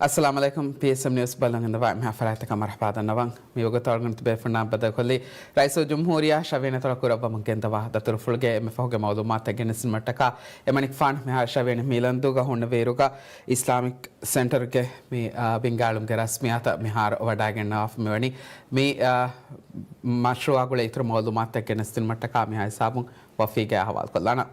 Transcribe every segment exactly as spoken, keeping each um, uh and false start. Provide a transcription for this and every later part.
އައްސަލާމު ޢަލައިކުމް. ޕީއެސްއެމް ނިއުސް ބަލަން އިންދަވާ އެންމެހާ ފަރާތްތަކަށް މަރުޙަބާ ދަންނަވަން. މިވަގުތު އަޅުގަނޑު ތިބޭފުޅުންނާ ބައްދަލުކޮށްލީ ރައީސުލްޖުމްހޫރިއްޔާ ޝަވިޔަނިތުރަށް ކުރައްވަމުން ގެންދަވާ ދަތުރުފުޅުގެ އެންމެ ފަހުގެ މަޢުލޫމާތުތައް ގެނެސްދިނުމަށްޓަކާ އެމަނިކުފާނު މިހާރު ޝަވިޔަނި މިލަންދޫގަ ހުންނެވިއިރުގަ އިސްލާމިކް ސެންޓަރުގެ މި، އާ، ބިންގާ އެޅުމުގެ ރަސްމިއްޔާތަށް މިހާރު ވަޑައިގެންނަވާފަ މިވަނީ. މި، އާ، މަޝްރޫޢާ ގުޅޭ އިތުރު މަޢުލޫމާތުތައް ގެނެސްދިނުމަށްޓަކާ މިހާ ހިސާބުން ވަފީގެ އަހުވާލު ކޮށްލާނަން.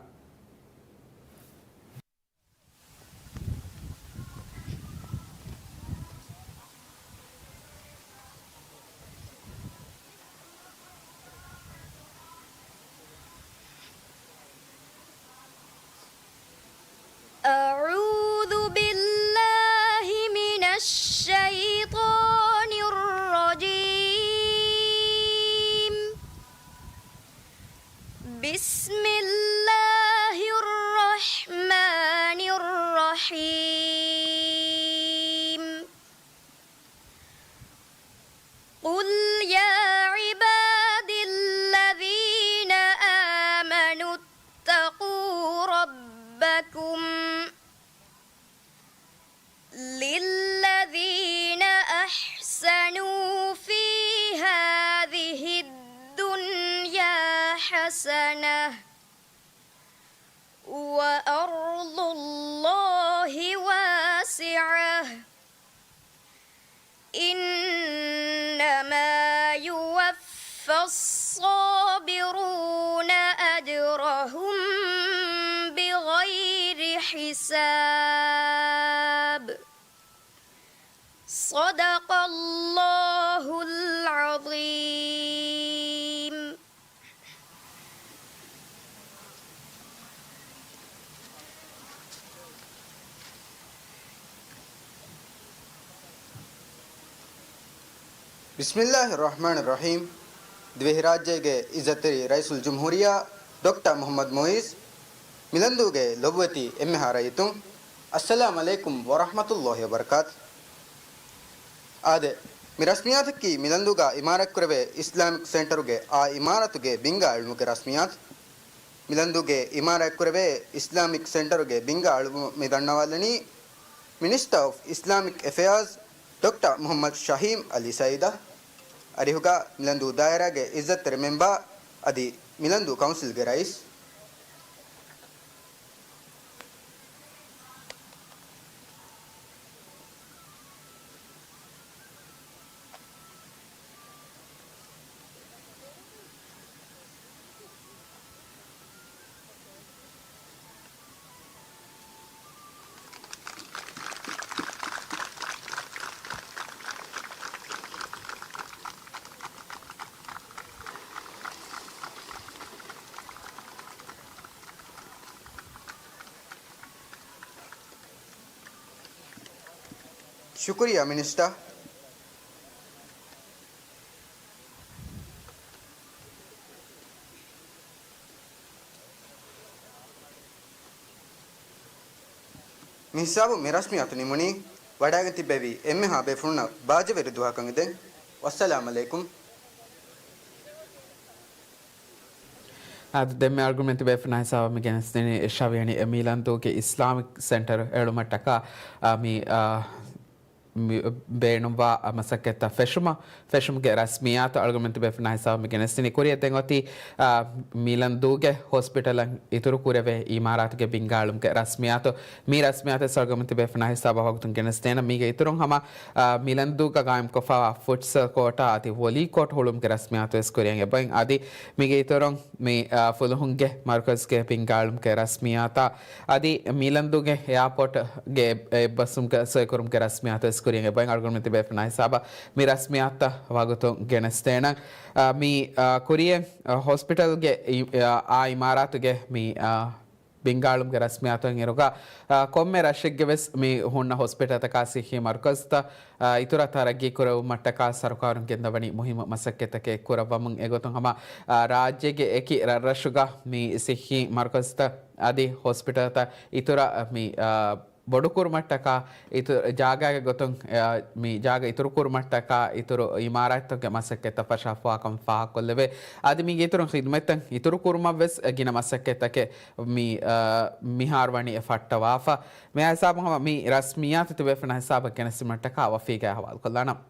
أعوذ بالله من الشيطان الرجيم. بسم الله الرحمن الرحيم. قل يا عبادي الذين آمنوا اتقوا ربكم للذين أحسنوا في هذه الدنيا حسنة وأرض الله واسعة إنما يوفى الصابرون أجرهم بغير حساب. صدق الله العظيم. بسم الله الرحمن الرحيم. ދިވެހިރާއްޖޭގެ އިއްޒަތްތެރި ރައީސުލްޖުމްހޫރިއްޔާ ޑޮކްޓަރ މުޙައްމަދު މުޢިއްޒު، މިލަންދޫގެ ލޮބުވެތި އެންމެހާ ރައްޔިތުން، އައްސަލާމު ޢަލައިކުމް ވަރަޙްމަތުﷲި ވަބަރަކާތު. އާދެ، މި ރަސްމިއްޔާތަކީ މިލަންދޫގަ އިމާރާތްކުރެވޭ އިސްލާމިކް ސެންޓަރުގެ އާ އިމާރާތުގެ ބިންގާ އެޅުމުގެ ރަސްމިއްޔާތު. މިލަންދޫގެ އިމާރާތްކުރެވޭ އިސްލާމިކް ސެންޓަރުގެ ބިންގާ އެޅުމުން މި ދަންނަވާލަނީ މިނިސްޓަރ އޮފް އިސްލާމިކް އެފެއާޒް ޑޮކްޓަރ މުޙައްމަދު ޝަހީމް ޢަލީ ސަޢީދަށް. އަރިހުގަ މިލަންދޫ ދާއިރާގެ އިއްޒަތްތެރި މެމްބަރ އަދި މިލަންދޫ ކައުންސިލްގެ ރައީސް. ޝުކުރިއްޔާ މިނިސްޓަރ. މި ހިސާބުން މި ރަސްމިއްޔާތު ނިމުނީ. ވަޑައިގެން ތިއްބެވި އެންމެހާ ބޭފުޅުންނަށް ބާއްޖަވެރި ދުވަހަކަށް އެދެން. ވައްސަލާމް ޢަލައިކުމް. އާދެ، ދެންމެ އަޅުގަނޑުމެން ތިބޭފުޅުންނާ ހިސާބަށް މި ގެނެސްދިނީ ޝަވިޔަނި މިލަންދޫގެ އިސްލާމިކް ސެންޓަރު އެޅުމަށްޓަކާ، އާ، މި، އާ، މި ބޭނުންވާ މަސައްކަތްތައް ފެށުމަށް، ފެށުމުގެ ރަސްމިއްޔާތު އަޅުގަނޑުމެން ތިބޭފުޅުންނާ ހިސާބަށް މި ގެނެސްދިނީ. ކުރިއަށް ދެން އޮތީ، އާ، މިލަންދޫގެ ހޮސްޕިޓަލަށް އިތުރު ކުރެވޭ އިމާރާތުގެ ބިންގާ އެޅުމުގެ ރަސްމިއްޔާތު. މި ރަސްމިއްޔާތު އަޅުގަނޑުމެން ތިބޭފުޅުންނާ ހިސާބަށް ވަގުތުން ގެނެސްދޭނަން. މީގެ އިތުރުން ހަމަ، އާ، މިލަންދޫގަ ގާއިމްކޮށްފައިވާ ފުޓްސަލް ކޯޓާ އަދި ވޮލީ ކޯޓް ހުޅުމުގެ ރަސްމިއްޔާތު ވެސް ކުރިއަށް އެބައިން. އަދި މީގެ އިތުރުން މި، އާ، ފުލުހުންގެ މަރުކަޒުގެ ބިންގާ އެޅުމުގެ ރަސްމިއްޔާތާ އަދި މިލަންދޫގެ އެއާޕޯޓްގެ އެއް، އެއްބަސްވުމުގެ ސޮއިކުރުމުގެ ރަސްމިއްޔާތު ވެސް ކުރިއަށް އެބައިން. އަޅުގަނޑުމެން ތިބޭފުޅުންނާ ހިސާބަށް މި ރަސްމިއްޔާތުތައް ވަގުތުން ގެނެސްދޭނަން. އާ، މި، އާ، ކުރިއަށް، އާ، ހޮސްޕިޓަލްގެ އި-، އާ، އާ އިމާރާތުގެ މި، އާ، ބިންގާ އެޅުމުގެ ރަސްމިއްޔާތު އިރުގަ، އާ، ކޮންމެ ރަށެއްގެ ވެސް މި ހުންނަ ހޮސްޕިޓަލްތަކާ ސިއްހީ މަރުކަޒުތައް، އާ، އިތުރަށް ތަރައްގީ ކުރެވުމަށްޓަކާ ސަރުކާރުން ގެންދަވަނީ މުހިއްމު މަސައްކަތްތަކެއް ކުރައްވަމުން. އެގޮތުން ހަމަ، އާ، ރާއްޖޭގެ އެކި ރަށްރަށުގަ މި ސިއްހީ މަރުކަޒުތައް އަދި ހޮސްޕިޓަލްތައް އިތުރަށް މި، އާ، ބޮޑުކުރުމަށްޓަކާ އިތު-، ޖާގާގެ ގޮތުން، އަ، މި ޖާގަ އިތުރުކުރުމަށްޓަކާ އިތުރު އިމާރާތްތަކުގެ މަސައްކަތްތައް ފަށާފަވާކަން ފާހަގަކޮށްލެވޭ. އަދި މީގެ އިތުރުން ޚިދުމަތްތައް އިތުރުކުރުމަށްވެސް ގިނަ މަސައްކަތްތަކެއް މި، އަ، މިހާރު ވަނީ އެ ފައްޓަވާފަ. މި ހިސާބުން ހަމަ މި ރަސްމިއްޔާތު ތިބޭފުޅުންނަށް ހިސާބަށް ގެނެސްދިނުމަށްޓަކާ ވަފީގައި ހަވާލުކޮށްލާނަން.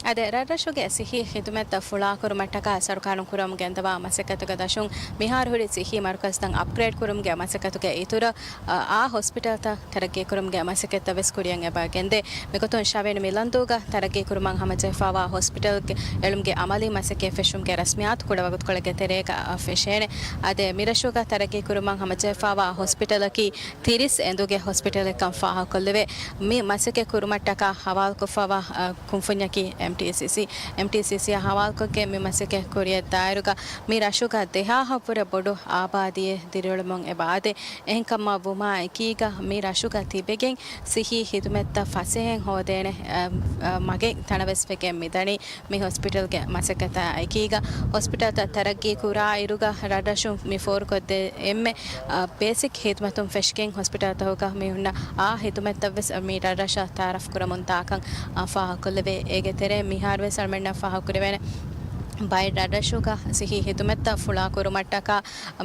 އަދި ރަށްރަށުގެ ސިއްހީ ޚިދުމަތްތައް ފުޅާކުރުމަށްޓަކާ ސަރުކާރުން ކުރަމުން ގެންދަވާ މަސައްކަތުގެ ދަށުން މިހާރު ހުރި ސިއްހީ މަރުކަޒުތައް އަޕްގްރޭޑް ކުރުމުގެ މަސައްކަތުގެ އިތުރަށް، އާ، އާ ހޮސްޕިޓަލްތައް ތަރައްގީ ކުރުމުގެ މަސައްކަތްތައް ވެސް ކުރިއަށް އެބަ ގެންދޭ. މިގޮތުން ޝަވިން މިލަންދޫގަ ތަރައްގީ ކުރުމަށް ހަމަޖެހިފައިވާ ހޮސްޕިޓަލްގެ އެޅުމުގެ އަމަލީ މަސައްކަތް ފެށުމުގެ ރަސްމިއްޔާތު ކުޑަވަގުތުކޮޅެއްގެ ތެރޭގަ ފެށޭނެ. އަދި މިރަށުގަ ތަރައްގީ ކުރުމަށް ހަމަޖެހިފައިވާ ހޮސްޕިޓަލަކީ ތިރީސް އެނދުގެ ހޮސްޕިޓަލެއްކަން ފާހަގަކޮށްލެވޭ. މި މަސައްކަތް ކުރުމަށްޓަކާ ހަވާލުކޮށްފައިވާ، އަ، ކުންފުންޏަކީ އެމްޓީސީސީ. އެމްޓީސީސީއާ ހަވާލުކޮށްގެން މި މަސައްކަތް ކުރިއަށް ދާއިރުގަ މި ރަށުގަ ދެހާހަށްވުރެ ބޮޑު އާބާދީއެއް ދިރިއުޅެމުން އެބަ އާދޭ. އެހެންކަމަށް ވުމާ އެކީގަ މި ރަށުގަ ތިބެގެން ސިއްހީ ޚިދުމަތްތައް ފަސޭހައިން ހޯދޭނެ، އަ، އަ، މަގެއް ތަނަވަސްވެގެން މިދަނީ. މި ހޮސްޕިޓަލްގެ މަސައްކަތާ އެކީގަ، ހޮސްޕިޓަލްތައް ތަރައްގީ ކުރާ އިރުގަ ރަށްރަށުން މި ފޯރުކޮށްދޭ އެންމެ، އަ، ބޭސިކް ހިދުމަތުން ފެށިގެން ހޮސްޕިޓަލްތަކުގަ މި ހުންނަ އާ ހިދުމަތްތައްވެސް މި ރަށްރަށަށް ތައާރަފް ކުރަމުން ދާކަން، އަ، ފާހަގަކޮށްލެވޭ. އޭގެ ތެރޭ މިހާރުވެސް އަޅުމެންނަށް ފާހަގަކުރެވޭނެ ބައެއް ރަށްރަށުގަ ސިއްހީ ހިދުމަތްތައް ފުޅާކުރުމަށްޓަކާ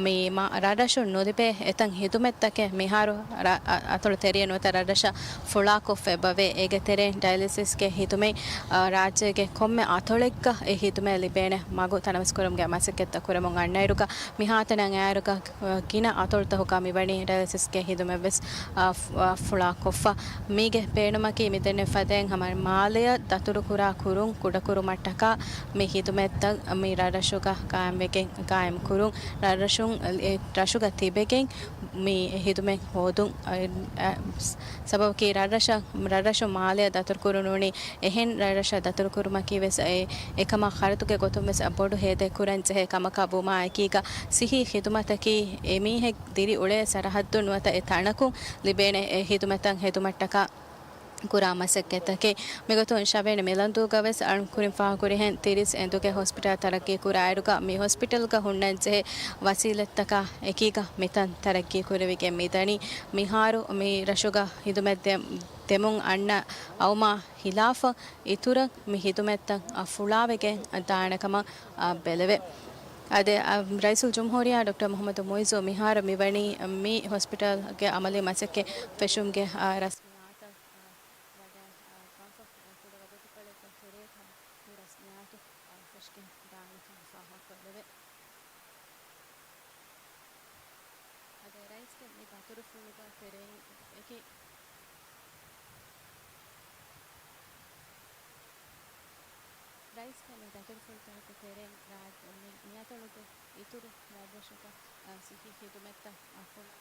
މި މަ-، ރަށްރަށުން ނުލިބޭ އެތައް ހިދުމަތްތަކެއް މިހާރު ރަ-، އަ-، އަތޮޅު ތެރެއަށް ނުވަތަ ރަށްރަށަށް ފުޅާކޮށްފަ އެބަވޭ. އޭގެ ތެރެއިން ޑަޔަލިސިސްގެ ހިދުމަތް، އަ، ރާއްޖޭގެ ކޮންމެ އަތޮޅެއްގަ އެ ހިދުމަތް ލިބޭނެ މަގު ތަނަވަސްކުރުމުގެ މަސައްކަތްތައް ކުރަމުން އަންނައިރުގަ، މިހާތަނަށް އައިރުގަ، އަ، ގިނަ އަތޮޅުތަކުގަ މިވަނީ ޑަޔަލިސިސްގެ ހިދުމަތްވެސް، އަ، ފު-، އަ، ފުޅާކޮށްފަ. މީގެ ބޭނުމަކީ މިދެންނެވި ފަދައިން ހަމަ މާލެއަށް ދަތުރުކުރާ ކުރުން ކުޑަކުރުމަށްޓަކާ މި ހިދުމަތްތައް މި ރަށްރަށުގަ ގާއިމްވެގެން، ގާއިމް ކުރުން، ރަށްރަށުން، އެ، ރަށުގަ ތިބެގެން މި ހިދުމަތް ހޯދުން، އަ، އަ، ސަބަބަކީ ރަށްރަށަށް، ރަށްރަށުން މާލެއަށް ދަތުރުކުރުނޫނީ، އެހެން ރަށްރަށަށް ދަތުރުކުރުމަކީ ވެސް އެ، އެކަމަށް ޚަރަދުގެ ގޮތުން ވެސް ބޮޑު ހޭދައެއް ކުރަން ޖެހޭ ކަމަކަށް ވުމާ އެކީގަ، ސިއްހީ ޚިދުމަތަކީ އެމީހެއް ދިރި އުޅޭ ސަރަހައްދުން ނުވަތަ އެ ތަނަކުން ލިބޭނެ އެ ހިދުމަތަށް ހެދުމަށްޓަކާ ކުރާ މަސައްކަތްތަކެއް. މިގޮތުން ޝަވިން މިލަންދޫގަ ވެސް އަޅުން ކުރިން ފާހަގަކުރިހެން ތިރީސް އެނދުގެ ހޮސްޕިޓަލް ތަރައްގީ ކުރާއިރުގަ މި ހޮސްޕިޓަލްގަ ހުންނަންޖެހޭ ވަސީލަތްތަކާ އެކީގަ މިތަން ތަރައްގީ ކުރެވިގެން މިދަނީ. މިހާރު މި ރަށުގަ ހިދުމަތް ދެ-، ދެމުން އަންނަ އައުމާ ހިލާފަށް އިތުރަށް މި ހިދުމަތްތައް ފުޅާވެގެން ދާނެ ކަމަށް ބެލެވޭ. އަދި، އަ، ރައީސުލްޖުމްހޫރިއްޔާ ޑޮކްޓަރ މުޙައްމަދު މުޢިއްޒު މިހާރު މިވަނީ މި ހޮސްޕިޓަލްގެ އަމަލީ މަސައްކަތް ފެށުމުގެ، އަ، ރަސްމިއްޔާތަށް ވަޑައި، އާ، ކަންފަތް ކުޑަ ވަގުތުކޮޅެއްގެ ތެރޭގަ މި ރަސްމިއްޔާތު، އާ، ފެށިގެން ދާނެކަން ފާހަގަކޮށްލެވޭ. އަދި ރައީސްގެ މި ދަތުރުފުޅުގެ ތެރެއިން އެކި-، ރައީސްގެ މި ދަތުރުފުޅުތަކުގެ ތެރެއިން ރާއްޖެ މި-، މިއަތޮޅުގެ އިތުރު ރަށްރަށުގެ، އާ، ސިއްހީ ޚިދުމަތްތައް ފުޅާ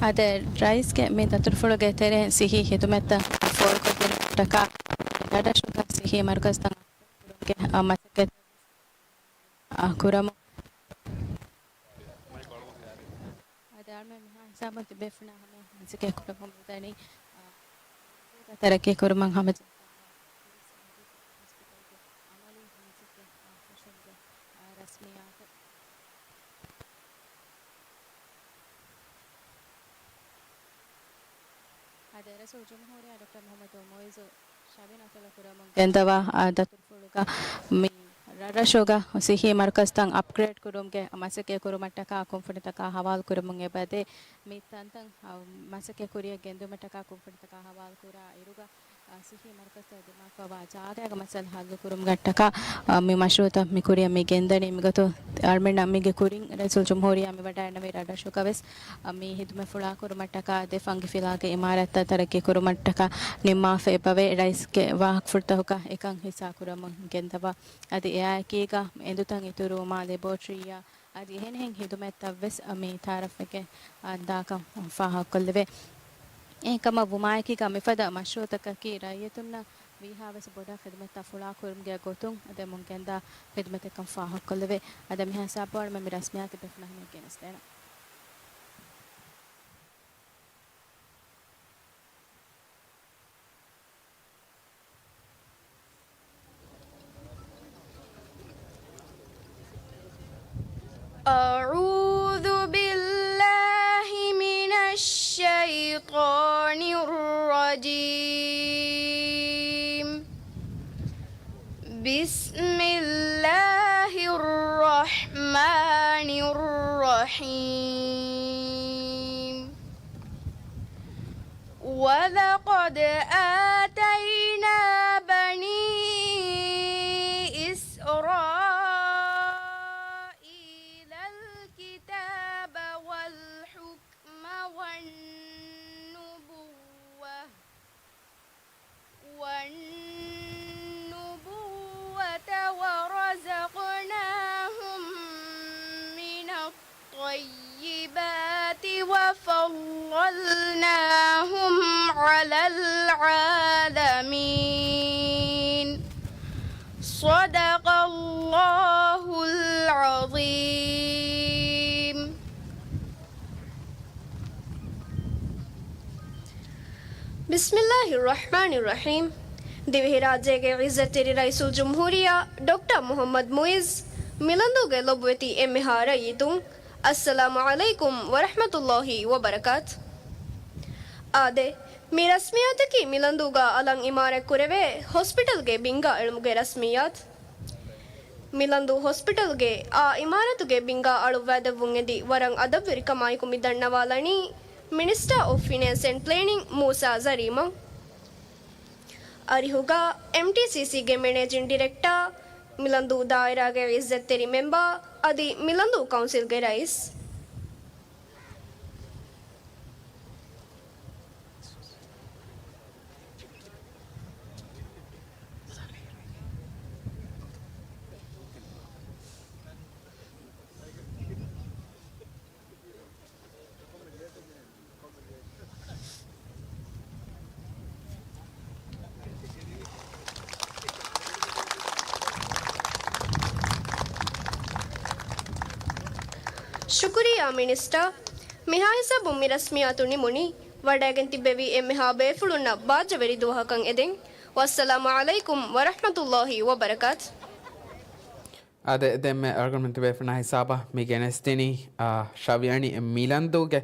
އަދި ރައީސްގެ މި ދަތުރުފުޅުގެ ތެރެއިން ސިއްހީ ޚިދުމަތްތައް ފޯރުކޮށްދިނުމަށްޓަކާ ރަށްރަށުގަ ސިއްހީ މަރުކަޒުތައް ކުރުމުގެ މަސައްކަތް ކުރަމުން އަދި އަޅުމެން މިހާ ހިސާބުން ތިބޭފުޅުންނާ ހަމަޔަށް މަސައްކަތް ކުރަމުން މިދަނީ، އާ، ތަރައްގީ ކުރުމަށް ހަމަޖެހިފައިވާ ހޮސްޕިޓަލްގެ އަމަލީ މަސައްކަތް، އާ، ފެށުމުގެ، އާ، ރަސްމިއްޔާތު. އަދި ރައީސުލްޖުމްހޫރިއްޔާ ޑޮކްޓަރ މުޙައްމަދު މުޢިއްޒު ޝަވިން އަތޮޅު ކުރަމުން ގެންދަވާ، އާ، ދަތުރުފުޅުގަ މި ރަށްރަށުގަ ސިއްހީ މަރުކަޒުތައް އަޕްގްރޭޑް ކުރުމުގެ މަސައްކަތް ކުރުމަށްޓަކާ ކުންފުނިތަކާ ހަވާލު ކުރަމުން އެބަދޭ. މި ތަންތަން، އާ، މަސައްކަތް ކުރިއަށް ގެންދިއުމަށްޓަކާ ކުންފުނިތަކާ ހަވާލު ކުރާ އިރުގަ، އާ، ސިއްހީ މަރުކަޒުތައް ދިމާވާ ޖާގައިގެ މައްސަލަ ހައްލު ކުރުމަށްޓަކާ، އާ، މި މަޝްރޫޢުތައް މި ކުރިއަށް މި ގެންދަނީ. މިގޮތުން އަޅުމެންނަށް މީގެ ކުރިން ރައީސުލްޖުމްހޫރިއްޔާ މި ވަޑައިގަންނަވީ ރަށްރަށުގަވެސް، އަ، މި ހިދުމަތް ފުޅާކުރުމަށްޓަކާ ދެ ފަންގި ފިލާގެ އިމާރާތްތައް ތަރައްގީ ކުރުމަށްޓަކާ ނިންމާފަ އެބަވޭ. ރައީސްގެ ވާހަކަފުޅުތަކުގަ އެކަން ހިއްސާ ކުރަމުން ގެންދަވާ. އަދި އެއާއެކީގަ އެނދުތައް އިތުރުވުމާ ލެބޯޓްރީއާ އަދި އެހެނިހެން ހިދުމަތްތައްވެސް މި ތައާރަފްވެގެން ދާކަން ފާހަގަކޮށްލެވޭ. އެހެންކަމަށް ވުމާއެކީގަ މިފަދަ މަޝްރޫޢުތަކަކީ ރައްޔިތުންނަށް ވީހާވެސް ބޮޑަށް ޚިދުމަތްތައް ފުޅާކުރުމުގެ ގޮތުން އަދި އެމުން ގެންދާ ޚިދުމަތެއްކަން ފާހަގަކޮށްލެވޭ. އަދި މިހާ ހިސާބު އަޅުމެން މި ރަސްމިއްޔާތު ބޭފުޅުންނާ ހިމެނި ގެނެސްދޭނަން. أعوذ بالله من الشيطان الرجيم. بسم الله الرحمن الرحيم. ولقد آتينا بني إسرائيل الكتاب والحكم والنبوة، والنبوة ورزقناهم من الطيبات وفضلناهم على العالمين. صدق الله العظيم. ބިސްމިއްލާހި ރަޙްމާނި ރަޙީމް. ދިވެހިރާއްޖޭގެ ޢިއްޒަތްތެރި ރައީސުލްޖުމްހޫރިއްޔާ ޑޮކްޓަރ މުޙައްމަދު މުޢިއްޒު، މިލަންދޫގެ ލޮބުވެތި އެންމެހާ ރައްޔިތުން، އައްސަލާމު ޢަލައިކުމް ވަރަޙްމަތުﷲި ވަބަރަކާތު. އާދެ، މި ރަސްމިއްޔާތަކީ މިލަންދޫގަ އަލަށް އިމާރާތްކުރެވޭ ހޮސްޕިޓަލްގެ ބިންގާ އެޅުމުގެ ރަސްމިއްޔާތު. މިލަންދޫ ހޮސްޕިޓަލްގެ އާ އިމާރާތުގެ ބިންގާ އަޅުއްވައިދެއްވުން އެދި ވަރަށް އަދަބުވެރިކަމާއެކު މި ދަންނަވާލަނީ މިނިސްޓާ އޮފް ފިނޭންސް އެންޑް ޕްލޭނިން މޫސާ ޒަރީމަށް. އަރިހުގަ އެމްޓީސީސީގެ މެނޭޖިން ޑިރެކްޓާ، މިލަންދޫ ދާއިރާގެ ޢިއްޒަތްތެރި މެމްބާ އަދި މިލަންދޫ ކައުންސިލްގެ ރައީސް. ޝުކުރިއްޔާ މިނިސްޓާ. މިހާ ހިސާބުން މި ރަސްމިއްޔާތު ނިމުނީ. ވަޑައިގެން ތިއްބެވި އެންމެހާ ބޭފުޅުންނަށް ބާއްޖަވެރި ދުވަހަކަށް އެދެން. ވައްސަލާމު ޢަލައިކުމް ވަރަޙްމަތުﷲި ވަބަރަކާތު. އާދެ، ދެންމެ އަޅުގަނޑުމެން ތިބޭފުޅުންނާ ހިސާބަށް މި ގެނެސްދިނީ، އާ، ޝަވިޔަނި މިލަންދޫގެ،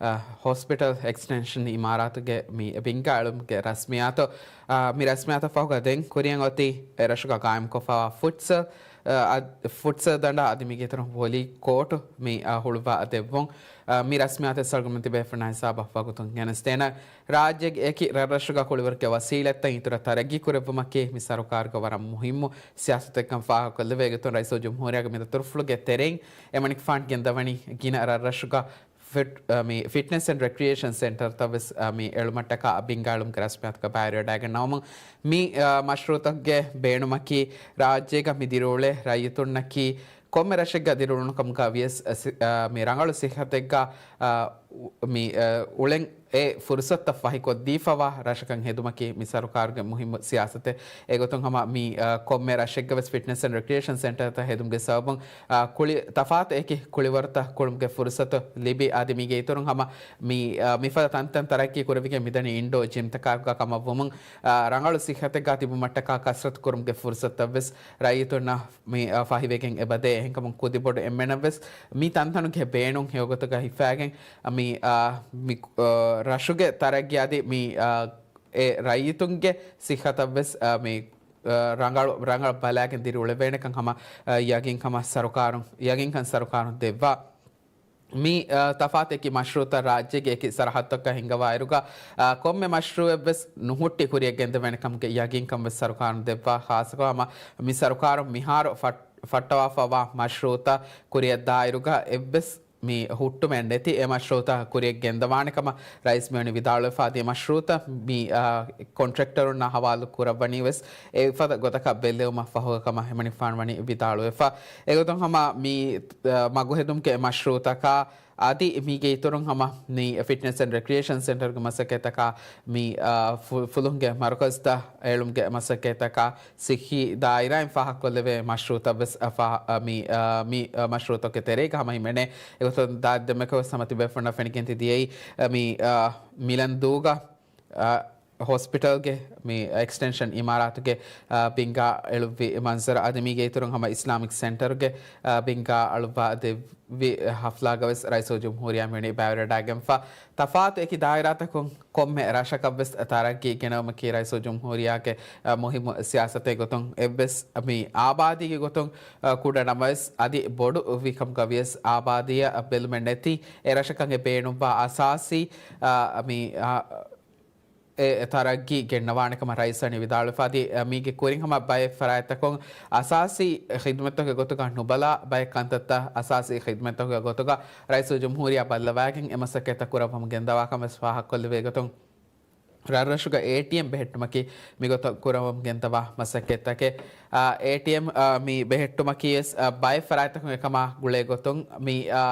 އާ، ހޮސްޕިޓަލް އެކްސްޓެންޝަން އިމާރާތުގެ މި ބިންގާ އެޅުމުގެ ރަސްމިއްޔާތު. އާ، މި ރަސްމިއްޔާތަށް ފަހުގަ ދެން ކުރިއަށް އޮތީ އެ ރަށުގަ ގާއިމްކޮށްފައިވާ ފުޓްސަލް، އާ، އަދް-، ފުޓްސަލް ދަނޑާ އަދި މީގެ އިތުރުން ވޮލީ ކޯޓު މި، އާ، ހުޅުވާ ދެއްވުން. އާ، މި ރަސްމިއްޔާތަށް އަޅުގަނޑުމެން ތިބޭފުޅުންނާ ހިސާބަށް ވަގުތުން ގެނެސްދޭނަން. ރާއްޖޭގެ އެކި ރަށްރަށުގަ ކުޅިވަރުގެ ވަސީލަތްތައް އިތުރަށް ތަރައްގީ ކުރެއްވުމަކީ މި ސަރުކާރުގެ ވަރަށް މުހިއްމު ސިޔާސަތެއްކަން ފާހަގަކޮށްލެވޭ. އެގޮތުން ރައީސުލްޖުމްހޫރިއްޔާގެ މިދަތުރުފުޅުގެ ތެރެއިން އެމަނިކުފާނު ގެންދަވަނީ ގިނަ ރަށްރަށުގަ ފިޓް-، އަ، މި ފިޓްނެސް އެންޑް ރެކްރިއޭޝަން ސެންޓަރތައް ވެސް، އަ، މި އެޅުމަށްޓަކާ ބިންގާ އެޅުމުގެ ރަސްމިއްޔާތުގަ ބައިވެރިވެވަޑައިގަންނަވަމުން މި، އަ، މަޝްރޫޢުތަކުގެ ބޭނުމަކީ ރާއްޖޭގަ މި ދިރިއުޅޭ ރައްޔިތުންނަކީ ކޮންމެ ރަށެއްގަ ދިރިއުޅުނު ކަމުގަ ވިޔަސް، އަ، ސި-، އަ، މި ރަނގަޅު ސިއްހަތެއްގަ، އަ، އު-، މި، އަ، އުޅެން އެ ފުރުސަތުތައް ފަހިކޮށްދީފަވާ ރަށަކަށް ހެދުމަކީ މި ސަރުކާރުގެ މުހިއްމު ސިޔާސަތެއް. އެގޮތުން ހަމަ މި، އަ، ކޮންމެ ރަށެއްގަ ވެސް ފިޓްނެސް އެންޑް ރެކްރިއޭޝަން ސެންޓަރތައް ހެދުމުގެ ސަބަބުން، އަ، ކުޅި-، ތަފާތު އެކި ކުޅިވަރުތައް ކުޅުމުގެ ފުރުސަތު ލިބި، އަދި މީގެ އިތުރުން ހަމަ މި، އަ، މިފަދަ ތަންތަން ތަރައްގީ ކުރެވިގެން މިދަނީ އިންޑޯ ޖިމްތަކާއެކުގަ ކަމަށްވުމުން، އަ، ރަނގަޅު ސިއްހަތެއްގަ ތިބުމަށްޓަކާ ކަސްރަތު ކުރުމުގެ ފުރުސަތުތައް ވެސް ރައްޔިތުންނަށް މި، އަ، ފަހިވެގެން އެބަދޭ. އެހެންކަމުން ކުދިބޮޑު އެންމެނަށްވެސް މި ތަންތަނުގެ ބޭނުން ހެޔޮގޮތުގަ ހިފާގެން މި، އަ، މި، އަ، ރަށުގެ ތަރައްގީ އަދި މި، އަ، އެ ރައްޔިތުންގެ ސިއްހަތަށްވެސް، އަ، މި، އަ، ރަނގަޅު، ރަނގަޅަށް ބަލާގެން ދިރިއުޅެވޭނެކަން ހަމަ، އަ، ޔަގީންކަމަށް ސަރުކާރުން، ޔަގީންކަން ސަރުކާރުން ދެއްވާ. މި، އަ، ތަފާތު އެކި މަޝްރޫޢުތައް ރާއްޖޭގެ އެކި ސަރަހައްދުތަކަށް ހިންގަވާއިރުގަ، އަ، ކޮންމެ މަޝްރޫޢެއްވެސް ނުހުއްޓި ކުރިއަށް ގެންދެވޭނެ ކަމުގެ ޔަގީންކަން ވެސް ސަރުކާރުން ދެއްވާ. ޚާއްޞަކޮށް ހަމަ މި ސަރުކާރުން މިހާރު ފައް-، ފައްޓަވާފައިވާ މަޝްރޫޢުތައް ކުރިއަށް ދާއިރުގަ އެއްވެސް މި ހުއްޓުމެއް ނެތި އެ މަޝްރޫޢުތައް ކުރިއަށް ގެންދަވާނެ ކަމަށް ރައީސް މިވަނީ ވިދާޅުވެފަ. އަދި އެ މަޝްރޫޢުތައް މި، އާ، ކޮންޓްރެކްޓަރުންނާ ހަވާލު ކުރައްވަނީ ވެސް އެފަދަ ގޮތަކަށް ބެއްލެވުމަށް ފަހުގަ ކަމަށް އެމަނިކުފާނު ވަނީ ވިދާޅުވެފަ. އެގޮތުން ހަމަ މި، އާ، މަގުހެދުމުގެ މަޝްރޫޢުތަކާ، އަދި މީގެ އިތުރުން ހަމަ މި ފިޓްނެސް އެންޑް ރެކްރިއޭޝަން ސެންޓަރުގެ މަސައްކަތްތަކާ މި، އާ، ފު-، ފުލުހުންގެ މަރުކަޒްތައް އެޅުމުގެ މަސައްކަތްތަކާ ސިއްހީ ދާއިރާއިން ފާހަގަކޮށްލެވޭ މަޝްރޫޢުތައް ވެސް، އަ، ފާ-، އަ، މި، އަ، މި، އަ، މަޝްރޫޢުތަކުގެ ތެރޭގަ ހަމަ ހިމެނޭ. އެގޮތުން ދާއްދެމެކަށް ވެސް ހަމަ ތިބޭފުޅުންނަށް ފެނިގެން ތި ދިޔައީ، އަ، މި، އަ، މިލަންދޫގަ، އަ، ހޮސްޕިޓަލްގެ މި އެކްސްޓެންޝަން އިމާރާތުގެ، އަ، ބިންގާ އެޅުއްވި މަންޒަރު އަދި މީގެ އިތުރުން ހަމަ އިސްލާމިކް ސެންޓަރުގެ، އަ، ބިންގާ އަޅުއްވާ ދެއްވި ހަފްލާގަ ވެސް ރައީސުލްޖުމްހޫރިއްޔާ މިވަނީ ބައިވެރިވެވަޑައިގެންފަ. ތަފާތު އެކި ދާއިރާތަކުން ކޮންމެ ރަށަކަށް ވެސް ތަރައްގީ ގެނައުމަކީ ރައީސުލްޖުމްހޫރިއްޔާގެ، އަ، މުހިއްމު ސިޔާސަތެއް ގޮތުން އެއްވެސް މި އާބާދީގެ ގޮތުން، އަ، ކުޑަ ނަމަވެސް އަދި ބޮޑު ވިކަމުގަ ވިޔަސް އާބާދީއަށް ބެލުމެއް ނެތި އެ ރަށަކަށް އެ ބޭނުންވާ އަސާސީ، އަ، މި، އަ، އެ ތަރައްގީ ގެންނަވާނެ ކަމަށް ރައީސް ވަނީ ވިދާޅުވެފަ އަދި، އަ، މީގެ ކުރިން ހަމަ ބައެއް ފަރާތްތަކުން އަސާސީ ޚިދުމަތްތަކުގެ ގޮތުގަ ނުބަލާ، ބައެއް ކަންތައްތައް އަސާސީ ޚިދުމަތްތަކުގެ ގޮތުގަ ރައީސުލްޖުމްހޫރިއްޔާ ބައްލަވައިގެން އެ މަސައްކަތްތައް ކުރައްވަމުން ގެންދަވާ ކަމަށް ވެސް ފާހަގަކޮށްލެވޭ ގޮތުން، ރަށްރަށުގަ އޭޓީއެމް ބެހެއްޓުމަކީ މިގޮތަށް ކުރައްވަމުން ގެންދަވާ މަސައްކަތްތަކެއް. އާ، އޭޓީއެމް، އާ، މި ބެހެއްޓުމަކީ ވެސް، އާ، ބައެއް ފަރާތްތަކުން އެކަމާ ގުޅޭ ގޮތުން މި، އާ،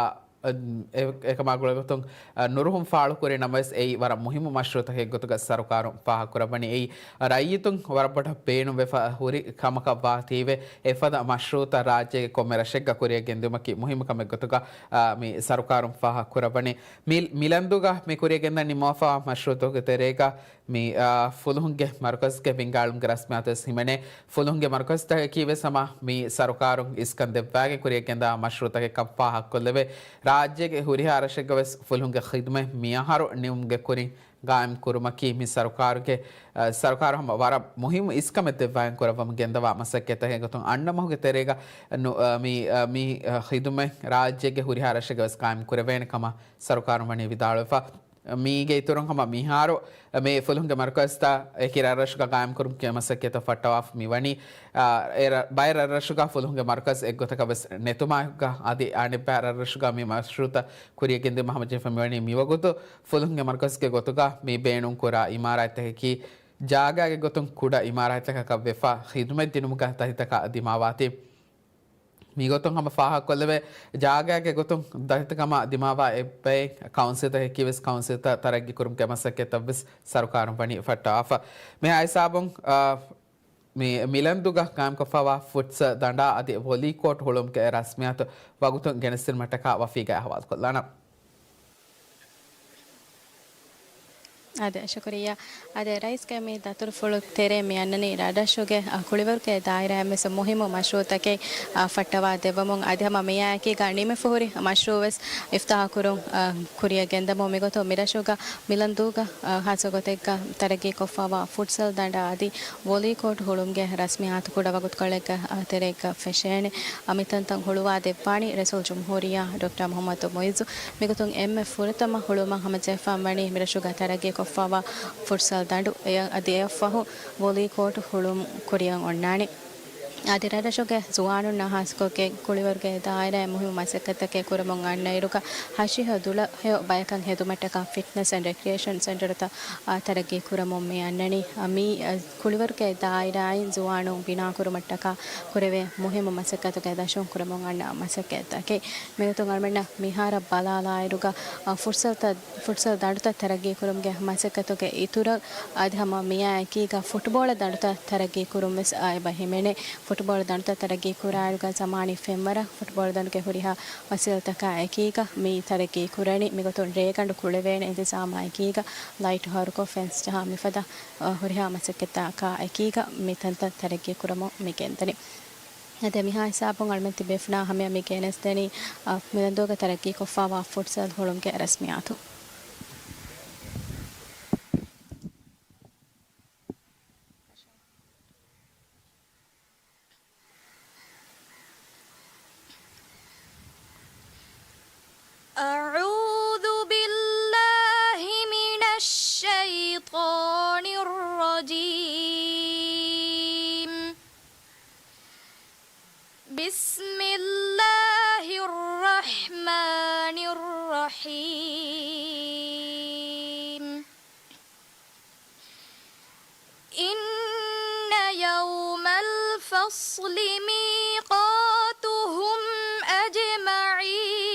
އެ-، އެކަމާ ގުޅޭ ގޮތުން، އަ، ނުރުހުން ފާޅުކުރި ނަމަވެސް، އެއީ ވަރަށް މުހިއްމު މަޝްރޫޢުތަކެއް ގޮތުގަ ސަރުކާރުން ފާހަގަކުރައްވަނީ. އެއީ ރައްޔިތުން ވަރަށް ބޮޑަށް ބޭނުންވެފަ ހުރި ކަމަކަށް ވާތީވެ، އެފަދަ މަޝްރޫޢުތައް ރާއްޖޭގެ ކޮންމެ ރަށެއްގަ ކުރިއަށް ގެންދިއުމަކީ މުހިއްމު ކަމެއް ގޮތުގަ، އަ، މި ސަރުކާރުން ފާހަގަކުރައްވަނީ. މި-، މިލަންދޫގަ މި ކުރިއަށް ގެންދަން ނިންމަވާފައިވާ މަޝްރޫޢުތަކުގެ ތެރޭގަ، މި، އާ، ފުލުހުންގެ މަރުކަޒުގެ ބިންގާ އެޅުމުގެ ރަސްމިއްޔާތު ވެސް ހިމެނޭ. ފުލުހުންގެ މަރުކަޒުތަކަކީ ވެސް ހަމަ މި ސަރުކާރުން އިސްކަން ދެއްވާގެން ކުރިއަށް ގެންދާ މަޝްރޫޢުތަކެއް ކަމަށް ފާހަގަކޮށްލެވޭ. ރާއްޖޭގެ ހުރިހާ ރަށެއްގަ ވެސް ފުލުހުންގެ ޚިދުމަތް މިއަހަރު ނިމުމުގެ ކުރިން ގާއިމް ކުރުމަކީ މި ސަރުކާރުގެ، އަ، ސަރުކާރު ހަމަ ވަރަށް މުހިއްމު އިސްކަމެއް ދެއްވާގެން ކުރައްވަމުން ގެންދަވާ މަސައްކަތްތަކެއް ގޮތުން އަންނަ މަހުގެ ތެރޭގަ ނު-، އަ، މި، އަ، މި، އަ، ޚިދުމަތް ރާއްޖޭގެ ހުރިހާ ރަށެއްގަ ވެސް ގާއިމް ކުރެވޭނެ ކަމަށް ސަރުކާރުން ވަނީ ވިދާޅުވެފަ. މީގެ އިތުރުން ހަމަ މިހާރު މި ފުލުހުންގެ މަރުކަޒުތައް އެކި ރަށްރަށުގަ ގާއިމްކުރުމުގެ މަސައްކަތްތައް ފައްޓަވާފަ މިވަނީ، އާ، އެ ރަ-، ބައެއް ރަށްރަށުގަ ފުލުހުންގެ މަރުކަޒު އެއްގޮތަކަށް ވެސް ނެތުމާއެކުގަ އަދި އަނެއްބައި ރަށްރަށުގަ މި މަޝްރޫޢުތައް ކުރިއަށް ގެންދިއުމަށް ހަމަޖެހިފަ މިވަނީ މިވަގުތު ފުލުހުންގެ މަރުކަޒުގެ ގޮތުގަ މި ބޭނުންކުރާ އިމާރާތްތަކަކީ ޖާގާގެ ގޮތުން ކުޑަ އިމާރާތްތަކަކަށް ވެފަ ޚިދުމަތް ދިނުމުގަ ތަތިތަކާ ދިމާވާތީ. މިގޮތުން ހަމަ ފާހަގަކޮށްލެވޭ، ޖާގާގެ ގޮތުން ދަތިކަމާ ދިމާވާ އެއްބައި ކައުންސިލްތަކަކީ ވެސް ކައުންސިލްތައް ތަރައްގީ ކުރުމުގެ މަސައްކަތްތައް ވެސް ސަރުކާރުން ވަނީ ފައްޓަވާފަ. މިހާ ހިސާބުން، އާ، މި މިލަންދޫގަ ގާއިމްކޮށްފައިވާ ފުޓްސަލް ދަނޑާ އަދި ވޮލީ ކޯޓް ހުޅުވުމުގެ ރަސްމިއްޔާތު ވަގުތުން ގެނެސްދިނުމަށްޓަކާ ވަފީގައި އަހުވާލުކޮށްލާނަން. އާދެ، ޝުކުރިއްޔާ. އާދެ، ރައީސްގެ މި ދަތުރުފުޅު ތެރޭ މި އަންނަނީ ރަށްރަށުގެ، އަ، ކުޅިވަރުގެ ދާއިރާއިން ވެސް މުހިއްމު މަޝްރޫޢުތަކެއް، އަ، ފައްޓަވާ ދެއްވަމުން. އަދި ހަމަ މިއާއެކީގަ ނިމިފަ ހުރި މަޝްރޫޢު ވެސް އިފްތާޙު ކުރުން، އަ، ކުރިއަށް ގެންދަމުން. މިގޮތުން މިރަށުގަ މިލަންދޫގަ، އަ، ހާއްސަ ގޮތެއްގަ ތަރައްގީކޮށްފައިވާ ފުޓްސަލް ދަނޑާ އަދި ވޮލީ ކޯޓް ހުޅުވުމުގެ ރަސްމިއްޔާތު ކުޑަ ވަގުތުކޮޅެއްގަ، އަ، ތެރެއެއްގަ ފެށޭނެ. އަ، މިތަންތަން ހުޅުވާ ދެއްވާނީ ރައީސުލްޖުމްހޫރިއްޔާ ޑޮކްޓަރ މުޙައްމަދު މުޢިއްޒު. މިގޮތުން އެންމެ ފުރަތަމަ ހުޅުވުމަށް ހަމަޖެހިފަ ވަނީ މިރަށުގަ ތަރައްގީކޮށްފައިވާ ފުޓްސަލް ދަނޑު. އެ-، އަދި އެއަށްފަހު ވޮލީ ކޯޓް ހުޅުވުން ކުރިއަށް އޮންނާނެ. އަދި ރަށްރަށުގެ ޒުވާނުންނާ ހާއްސަކޮށްގެން ކުޅިވަރުގެ ދާއިރާއިން މުހިއްމު މަސައްކަތްތަކެއް ކުރަމުން އަންނައިރުގަ ހަށިހަ ދުޅަހެޔޮ ބަޔަކަށް ހެދުމަށްޓަކާ ފިޓްނަސް އެންޑް ރެކްރިއޭޝަން ސެންޓަރުތައް، އާ، ތަރައްގީ ކުރަމުން މި އަންނަނީ. އާ، މި، އާ، ކުޅިވަރުގެ ދާއިރާއިން ޒުވާނުން ބިނާކުރުމަށްޓަކާ ކުރެވޭ މުހިއްމު މަސައްކަތުގެ ދަށުން ކުރަމުން އަންނަ މަސައްކަތްތަކެއް. މިގޮތުން އަޅުމެންނަށް މިހާރަށް ބަލާލާއިރުގަ، އަ، ފުޓްސަލްތައް، ފުޓްސަލް ދަނޑުތައް ތަރައްގީ ކުރުމުގެ މަސައްކަތުގެ އިތުރަށް އަދި ހަމަ މިއާ އެކީގަ ފުޓްބޯޅަ ދަނޑުތައް ތަރައްގީ ކުރުން ވެސް އެބަ ހިމެނޭ. ފުޓްބޯޅަ ދަނޑުތައް ތަރައްގީ ކުރާއިރުގަ ޒަމާނީ ފެންވަރަށް ފުޓްބޯޅަ ދަނޑުގެ ހުރިހާ ވަސީލަތަކާ އެކީގަ މި ތަރައްގީ ކުރަނީ. މިގޮތުން ރޭގަނޑު ކުޅެވޭނެ އިންތިޒާމާ އެކީގަ ލައިޓް ހަރުކޮށް ފެންސް ޖަހާ މިފަދަ، އަ، ހުރިހާ މަސައްކަތްތަކާ އެކީގަ މި ތަންތަން ތަރައްގީ ކުރަމުން މި ގެންދަނީ. އަދި މިހާ ހިސާބުން އަޅުމެން ތިބޭފުޅުންނާ ހަމަޔަށް މި ގެނެސްދެނީ، އަ، މިލަންދޫގަ ތަރައްގީކޮށްފައިވާ ފުޓްސަލް ހުޅުމުގެ ރަސްމިއްޔާތު. أعوذ بالله من الشيطان الرجيم. بسم الله الرحمن الرحيم. إن يوم الفصل ميقاتهم أجمعين.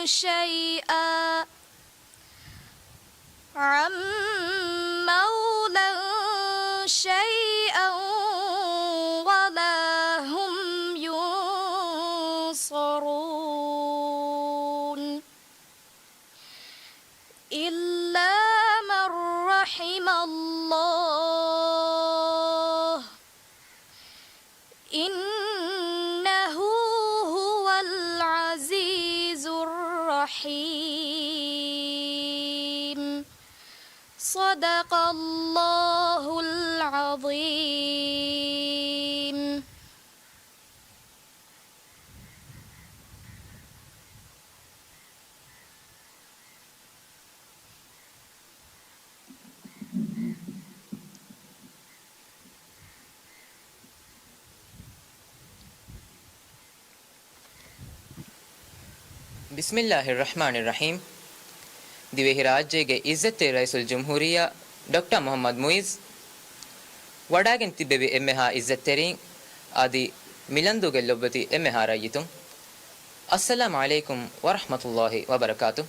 شيئا عن مولى شيئا ولا هم ينصرون إلا من رحم الله إنه هو العزيز الرحيم. صدق الله العظيم. ބިސްމިއްލާހިއްރަޙްމާނިއްރަޙީމް. ދިވެހިރާއްޖޭގެ އިއްޒަތްތެރި ރައީސުލްޖުމްހޫރިއްޔާ ޑޮކްޓަރ މުޙައްމަދު މުޢިއްޒު ވަޑާގެން ތިއްބެވި އެންމެހާ އިއްޒަތްތެރީން އަދި މިލަންދޫގެ ލޮބުވެތި އެންމެހާ ރައްޔިތުން، އައްސަލާމު ޢަލައިކުމް ވަރަޙްމަތުﷲި ވަބަރަކާތު.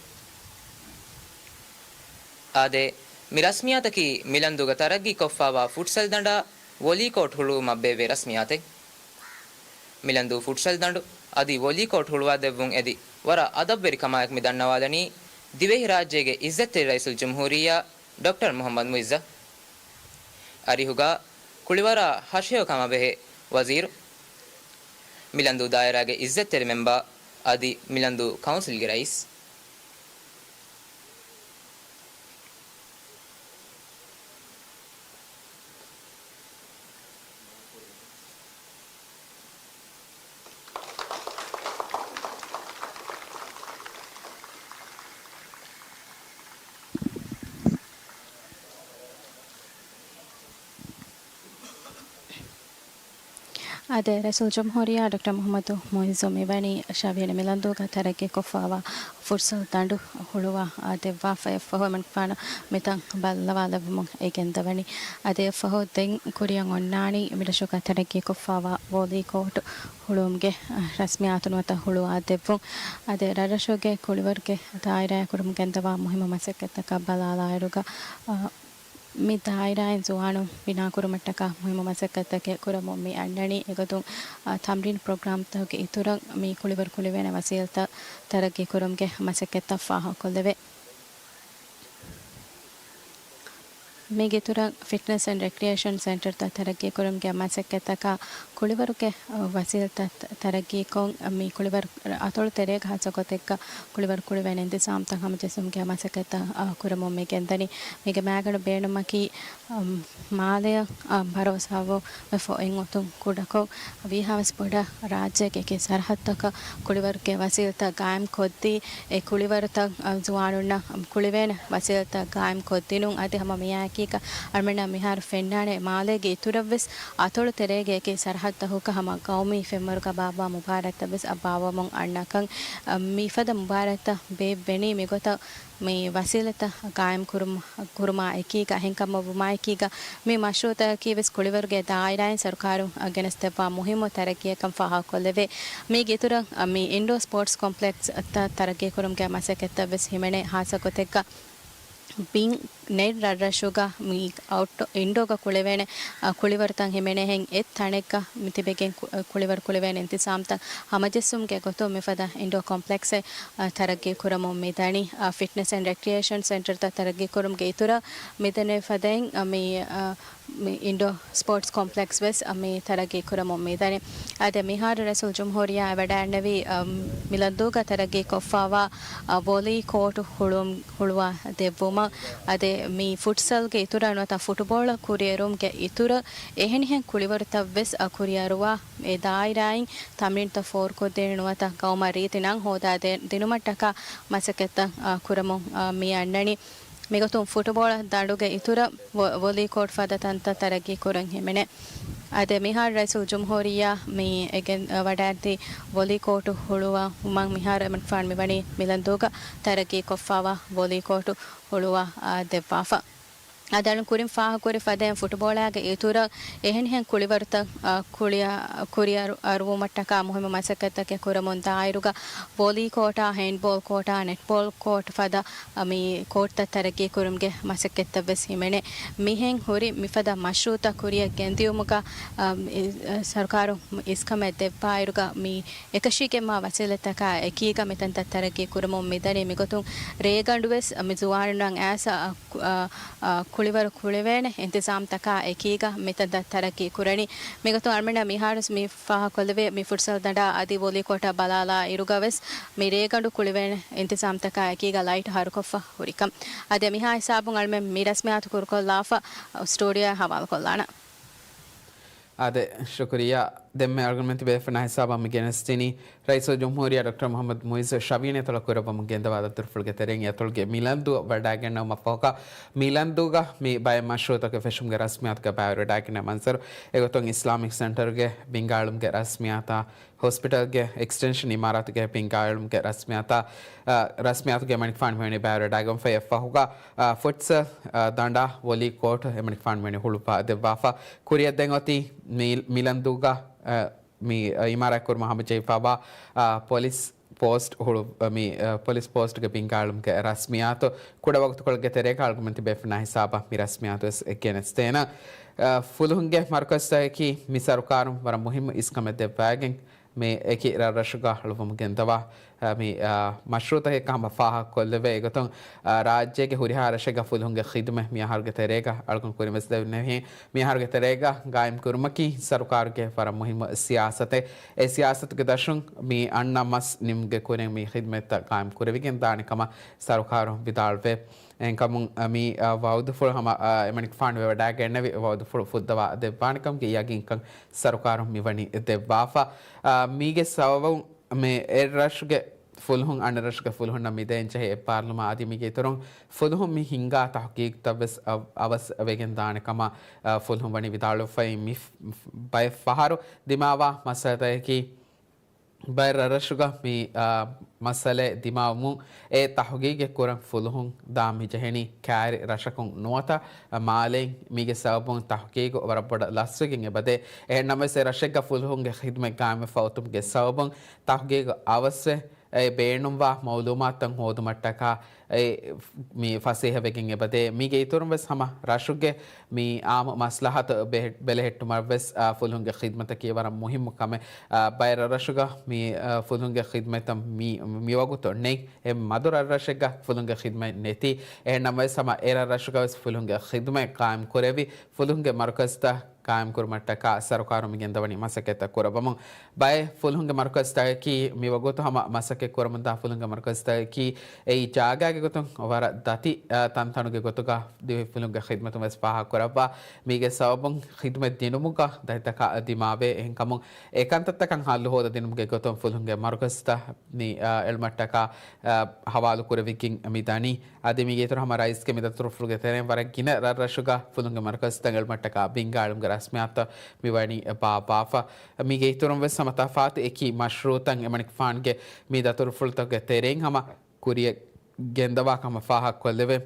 އާދެ، މި ރަސްމިއްޔާތަކީ މިލަންދޫގަ ތަރައްގީ ކޮށްފާވާ ފުޓްސަލް ދަނޑާ ވޮލީ ކޯޓް ހުޅުވުމަށް ބޭއްވޭ ރަސްމިއްޔާތެއް. މިލަންދޫ ފުޓްސަލް ދަނޑު އަދި ވޮލީ ކޯޓް ހުޅުވާދެއްވުން އެދި ވަރަށް އަދަބުވެރި ކަމާއެކު މި ދަންނަވާލަނީ ދިވެހިރާއްޖޭގެ އިއްޒަތްތެރި ރައީސުލްޖުމްހޫރިއްޔާ ޑޮކްޓަރ މުޙައްމަދު މުޢިއްޒަށް. އަރިހުގަ ކުޅިވަރާ ހަށިހެޔޮ ކަމާބެހޭ ވަޒީރު، މިލަންދޫ ދާއިރާގެ އިއްޒަތްތެރި މެމްބާ އަދި މިލަންދޫ ކައުންސިލްގެ ރައީސް. އާދެ، ރައީސުލްޖުމްހޫރިއްޔާ ޑޮކްޓަރ މުޙައްމަދު މުޢިއްޒު މިވަނީ ށަވިޔަނި މިލަންދޫގަ ތަރައްގީކޮށްފާވާ ފުޓްސަލް ދަނޑު ހުޅުވާ ދެއްވާފަ، އެއަށްފަހު އެމަނިކުފާނު މިތަން ބައްލަވާލެއްވުމުން އެ ގެންދަވަނީ. އަދި އެއަށްފަހު ދެން ކުރިއަށް އޮންނާނީ މިރަށުގަ ތަރައްގީކޮށްފާވާ ވޯލީ ކޯޓު ހުޅުވުމުގެ ރަސްމިއްޔާތު ނުވަތަ ހުޅުވާ ދެއްވުން. އަދި ރަށްރަށުގެ ކުޅިވަރުގެ ދާއިރާއާ ކުރިމަށް ގެންދަވާ މުހިއްމު މަސައްކަތްތަކަށް ބަލާލާއިރުގަ، އަ، މި ދާއިރާއިން ޒުވާނުން ބިނާކުރުމަށްޓަކާ މުހިއްމު މަސައްކަތްތަކެއް ކުރަމުން މި އަންނަނީ. އެގޮތުން، އަ، ތަމްރީން ޕްރޮގްރާމްތަކުގެ އިތުރަށް މި ކުޅިވަރު ކުޅިވޭނެ ވަސީލަތްތައް ތަރައްގީ ކުރުމުގެ މަސައްކަތްތައް ފާހަގަކޮށްލެވޭ. މީގެ އިތުރަށް ފިޓްނަސް އެންޑް ރެކްރިއޭޝަން ސެންޓަރތައް ތަރައްގީ ކުރުމުގެ މަސައްކަތްތަކާ ކުޅިވަރުގެ ވަސީލަތްތައް ތަރައްގީކޮށް، މި ކުޅިވަރު އަތޮޅު ތެރޭގަ ހާއްސަ ގޮތެއްގަ ކުޅިވަރު ކުޅިވޭނެ އިންތިޒާމްތައް ހަމަޖެއްސުމުގެ މަސައްކަތްތައް، އާ، ކުރަމުން މި ގެންދަނީ. މީގެ މައިގަނޑު ބޭނުމަކީ، އަމް، މާލެއަށް، އާ، ބަރޯސާވުން މި ފޮތް އޮތުން ކުޑަކޮށް، ވީހާވެސް ބޮޑަށް ރާއްޖޭގެ އެކި ސަރަހައްދަކަށް ކުޅިވަރުގެ ވަސީލަތްތައް ގާއިމް ކޮށްދީ، އެ ކުޅިވަރުތައް، އަ، ޒުވާނުންނަށް ކުޅިވޭނެ ވަސީލަތްތައް ގާއިމް ކޮށްދިނުން. އަދި ހަމަ މިއާއެކީގަ އަޅުމެންނަށް މިހާރު ފެންނާނެ، މާލޭގެ އިތުރަށްވެސް އަތޮޅު ތެރޭގެ އެކި ސަރަހައްދަހުގަ ހަމަ ގައުމީ ފެންވަރުގަ ބާއްވާ މުބާރާތްތައްވެސް އަ، ބާއްވަމުން އަންނަކަން، އަ، މިފަދަ މުބާރާތްތައް ބޭއްވެނީ މިގޮތަށް މި ވަސީލަތްތައް ގާއިމް ކުރުމަ-، ކުރުމާ އެކީގަ، އެހެންކަމަށްވުމާ އެކީގަ، މި މަޝްރޫޢުތަކަކީވެސް ކުޅިވަރުގެ ދާއިރާއިން ސަރުކާރުން ގެނެސްދެއްވާ މުހިއްމު ތަރައްގީއެއްކަން ފާހަގަކޮށްލެވޭ. މީގެ އިތުރަށް، މި އިންޑޯ ސްޕޯޓްސް ކޮމްޕްލެކްސްތައް ތަރައްގީކުރުމުގެ މަސައްކަތްތައްވެސް ހިމެނޭ. ހާއްސަ ގޮތެއްގަ ބިން ނެތް ރަށްރަށުގަ މި އައުޓްޑޯ، އިންޑޯގަ ކުޅެވޭނެ، އަ، ކުޅިވަރުތައް ހިމެނޭހެން އެއް ތަނެއްގަ މި ތިބެގެން ކު-، ކުޅިވަރު ކުޅެވޭނެ އިންތިޒާމްތައް ހަމަޖެއްސުމުގެ ގޮތުން މިފަދަ އިންޑޯ ކޮމްޕްލެކްސެއް، އަ، ތަރައްގީ ކުރަމުން މިދަނީ. އަ، ފިޓްނަސް އެންޑް ރެކްރިއޭޝަން ސެންޓަރތައް ތަރައްގީ ކުރުމުގެ އިތުރަށް މިދެންނެވި ފަދައިން، އަ، މި، އަ، މި އިންޑޯ ސްޕޯޓްސް ކޮމްޕްލެކްސް ވެސް، އަ، މި ތަރައްގީ ކުރަމުން މިދަނީ. އާދެ، މިހާރު ރައީސުލްޖުމްހޫރިއްޔާ ވަޑައިގެންނެވި، އަ، މިލަންދޫގަ ތަރައްގީ ކޮށްފާވާ، އަ، ވޮލީ ކޯޓު ހުޅުވުން، ހުޅުވާ ދެއްވުމަށް. އަދި މި ފުޓްސަލްގެ އިތުރަށް ނުވަތަ ފުޓުބޯޅަ ކުރިއެރުމުގެ އިތުރަށް އެހެނިހެން ކުޅިވަރުތައްވެސް އަ، ކުރިއަރުވާ އެ ދާއިރާއިން ތަމްރީންތައް ފޯރުކޮށްދޭނެ ނުވަތަ ގައުމަށް ރީތި ނަން ހޯދާ ދޭ-، ދިނުމަށްޓަކާ މަސައްކަތްތައް، އަ، ކުރަމުން، އަ، މި އަންނަނީ. މިގޮތުން ފުޓުބޯޅަ ދަނޑުގެ އިތުރަށް ވޮ-، ވޮލީ ކޯޓް ފަދަ ތަންތައް ތަރައްގީ ކުރަން ހިމެނޭ. އާދެ، މިހާރު ރައީސުލް ޖުމްހޫރިއްޔާ މި އެގެން، އަ، ވަޑައިގަތީ ވޮލީ ކޯޓު ހުޅުވުމަށް މިހާރު އެމަނިކުފާނު މިވަނީ މިލަންދޫގަ ތަރައްގީ ކޮށްފާވާ ވޮލީ ކޯޓު ހުޅުވާ، އާ، ދެއްވާފަ. އަދި ކުރިން ފާހަގަކުރި ފަދައިން ފުޓުބޯޅައިގެ އިތުރަށް އެހެނިހެން ކުޅިވަރުތައް، އަ، ކުޅިއަ-، ކުރިއަރު-، އަރުވުމަށްޓަކާ މުހިއްމު މަސައްކަތްތަކެއް ކުރަމުން ދާއިރުގަ ވޮލީ ކޯޓާ، ހޭންޑްބޯލް ކޯޓާ، ނެޓްބޯލް ކޯޓް ފަދަ، އަ، މި ކޯޓްތައް ތަރައްގީ ކުރުމުގެ މަސައްކަތްތައް ވެސް ހިމެނޭ. މިހެން ހުރި މިފަދަ މަޝްރޫއުތައް ކުރިއަށް ގެންދިއުމުގަ، އަ، އި-، ސަރުކާރު އިސްކަމެއް ދެއްވާއިރުގަ މި އެކަށީގެންވާ ވަސީލަތްތަކާ އެކީގަ މިތަންތައް ތަރައްގީ ކުރަމުން މިދަނީ. މިގޮތުން ރޭގަނޑު ވެސް މި ޒުވާނުންނަށް އައިސް، އަ، އަ، އަ، ކުޅިވަރު ކުޅެވޭނެ އިންތިޒާމްތަކާ އެކީގަ މިތަންތައް ތަރައްގީ ކުރަނީ. މިގޮތުން އަޅުމެންނަށް މިހާރު ވެސް މި ފާހަގަކޮށްލެވޭ މި ފުޓްސަލް ދަނޑާ އަދި ވޮލީ ކޯޓާ ބަލާލާ އިރުގަ ވެސް މި ރޭގަނޑު ކުޅެވޭނެ އިންތިޒާމްތަކާ އެކީގަ ލައިޓް ހަރުކޮށްފަ ހުރިކަން. އަދި މިހާ ހިސާބުން އަޅުމެން މި ރަސްމިއްޔާތު ކުރުކޮށްލާފަ ސްޓޫޑިއޯއަށް ހަވާލުކޮށްލާނަން. އާދެ، ޝުކުރިއްޔާ. ދެންމެ އަޅުގަނޑުމެން ތިބޭފުޅުންނާ ހިސާބަށް މި ގެނެސްދިނީ ރައީސުލްޖުމްހޫރިއްޔާ ޑޮކްޓަރ މުޙައްމަދު މުޢިއްޒު ޝަވިޔަނި އަތޮޅަށް ކުރައްވަމުން ގެންދަވާ ދަތުރުފުޅުގެ ތެރެއިން އަތޮޅުގެ މިލަންދޫ ވަޑައިގަންނަވުމަށްފަހުގަ މިލަންދޫގަ މި ބައެއް މަޝްރޫއުތަކެއް ފެށުމުގެ ރަސްމިއްޔާތުގަ ބައިވެރިވެވަޑައިގެންނެވި މަންޒަރު. އެގޮތުން އިސްލާމިކް ސެންޓަރުގެ ބިންގާއެޅުމުގެ ރަސްމިއްޔާތާ، ހޮސްޕިޓަލްގެ އެކްސްޓެންޝަން އިމާރާތުގެ ބިންގާއެޅުމުގެ ރަސްމިއްޔާތާ، އަ، ރަސްމިއްޔާތުގެ އެމަނިކުފާނު މިވަނީ ބައިވެރިވެވަޑައިގެންފައި. އެއަށްފަހުގަ، އަ، ފުޓްސަލް، އަ، ދަނޑާ ވޮލީ ކޯޓު އެމަނިކުފާނު މިވަނީ ހުޅުވާ ދެއްވާފަ. ކުރިއަށް ދެން އޮތީ މި-، މިލަންދޫގަ، އަ، މި، އަ، އިމާރާތްކުރުމަށް ހަމަޖެހިފައިވާ، އަ، ޕޮލިސް ޕޯސްޓް ހުޅު-، މި، އަ، ޕޮލިސް ޕޯސްޓްގެ ބިންގާއެޅުމުގެ ރަސްމިއްޔާތު. ކުޑަ ވަގުތުކޮޅެއްގެ ތެރޭގަ އަޅުގަނޑުމެން ތިބޭފުޅުންނާ ހިސާބަށް މި ރަސްމިއްޔާތު ވެސް ގެނެސްދޭނަން. އަ، ފުލުހުންގެ މަރުކަޒުތަކަކީ މި ސަރުކާރުން ވަރަށް މުހިއްމު އިސްކަމެއް ދެއްވައިގެން މި އެކި ރަށްރަށުގަ އަޅުވަމުން ގެންދަވާ، އަ، މި، އަ، މަޝްރޫއުތަކެއް ހަމަ ފާހަގަކޮށްލެވޭ. އެގޮތުން، އަ، ރާއްޖޭގެ ހުރިހާ ރަށެއްގަ ފުލުހުންގެ ޚިދުމަތް މި އަހަރުގެ ތެރޭގަ އަޅުގަނޑު ކުރިން ވެސް ދެންނެވި. މި އަހަރުގެ ތެރޭގަ ގާއިމް ކުރުމަކީ ސަރުކާރުގެ ވަރަށް މުހިއްމު ސިޔާސަތެއް. އެ ސިޔާސަތުގެ ދަށުން މި އަންނަ މަސް ނިމުމުގެ ކުރިން މި ޚިދުމަތްތައް ގާއިމް ކުރެވިގެން ދާނެ ކަމަށް ސަރުކާރުން ވިދާޅުވޭ. އެހެންކަމުން، އަ، މި، އަ، ވައުދުފުޅު ހަމަ، އަ، އެމަނިކުފާނު ވެވަޑައިގެންނެވި ވައުދުފުޅު ފުއްދަވާ ދެއްވާނެ ކަމުގެ ޔަގީންކަން ސަރުކާރުން މިވަނީ ދެއްވާފަ. އަ، މީގެ ސަބަބުން މި އެއްރަށުގެ ފުލުހުން އަނެއްރަށުގެ ފުލުހުންނަށް މިދޭންޖެހޭ އެއްބާރުލުމާ އަދި މީގެ އިތުރުން ފުލުހުން މި ހިންގާ ތަހުގީގުތައް ވެސް އަ-، އަވަސް ވެގެން ދާނެ ކަމަށް، އަ، ފުލުހުން ވަނީ ވިދާޅުވެފައި. މި ފް-، ފް-، ބައެއް ފަހަރު ދިމާވާ މައްސަލަތަކަކީ ބައެއް ރަށްރަށުގަ މި، އާ، މައްސަލައެއް ދިމާވުމުން އެ ތަހުގީގެއް ކުރަން ފުލުހުން ދާން މިޖެހެނީ ކައިރި ރަށަކުން ނުވަތަ މާލެއިން. މީގެ ސަބަބުން ތަހުގީގު ވަރަށް ބޮޑަށް ލަސްވެގެން އެބަދޭ. އެހެން ނަމަވެސް އެ ރަށެއްގަ ފުލުހުންގެ ޚިދުމަތް ގާއިމްވެފަ އޮތުމުގެ ސަބަބުން ތަހުގީގު އަވަސްވެ އެ ބޭނުންވާ މައުލޫމާތުތައް ހޯދުމަށްޓަކާ އެ މި ފަސޭހަވެގެން އެބަދޭ. މީގެ އިތުރުން ވެސް ހަމަ ރަށުގެ މި އާއްމު މަސްލަހަތު ބެހެ-، ބެލެހެއްޓުމަށް ވެސް، އާ، ފުލުހުންގެ ޚިދުމަތަކީ ވަރަށް މުހިއްމު ކަމެއް. އާ، ބައެއް ރަށްރަށުގަ މި، އާ، ފުލުހުންގެ ޚިދުމަތްތައް މި، މިވަގުތު ނެތް. އެ މަދު ރަށްރަށެއްގަ ފުލުހުންގެ ޚިދުމަތް ނެތި. އެހެން ނަމަވެސް ހަމަ އެ ރަށްރަށުގަ ވެސް ފުލުހުންގެ ޚިދުމަތް ޤާއިމް ކުރެވި، ފުލުހުންގެ މަރުކަޒުތައް ޤާއިމްކުރުމަށްޓަކާ ސަރުކާރުން މިގެންދަވަނީ މަސައްކަތްތައް ކުރައްވަމުން. ބައެއް ފުލުހުންގެ މަރުކަޒުތަކަކީ މިވަގުތު ހަމަ މަސައްކަތް ކުރަމުންދާ ފުލުހުންގެ މަރުކަޒުތަކަކީ އެއީ ޖާގާގެ ގޮތުން ވަރަށް ދަތި، އަ، ތަންތަނުގެ ގޮތުގަ ދިވެހި ފުލުހުންގެ ޚިދުމަތުން ވެސް ފާހަގަކުރައްވާ. މީގެ ސަބަބުން ޚިދުމަތް ދިނުމުގަ ދަތިތަކާ ދިމާވޭ. އެހެންކަމުން އެ ކަންތައްތަކަށް ހައްލު ހޯދަދިނުމުގެ ގޮތުން ފުލުހުންގެ މަރުކަޒުތައް މި، އަ، އެޅުމަށްޓަކާ، އަ، ހަވާލު ކުރެވިގެން މި ދަނީ. އަދި މީގެ އިތުރު ހަމަ ރައީސްގެ މި ދަތުރުފުޅުގެ ތެރެއިން ވަރަށް ގިނަ ރަށްރަށުގަ ފުލުންގެ މަރުކަޒުތައް އެޅުމަށްޓަކާ ބިންގާ އެޅުމުގެ ރަސްމިއްޔާތު މިވަނީ ބާއްވާފަ. މީގެ އިތުރުން ވެސް ހަމަ ތަފާތު އެކި މަޝްރޫއުތައް އެމަނިކުފާނުގެ މި ދަތުރުފުޅުތަކުގެ ތެރެއިން ހަމަ ކުރިއަށް ގެންދަވާ ކަމަށް ފާހަގަކޮށްލެވޭ.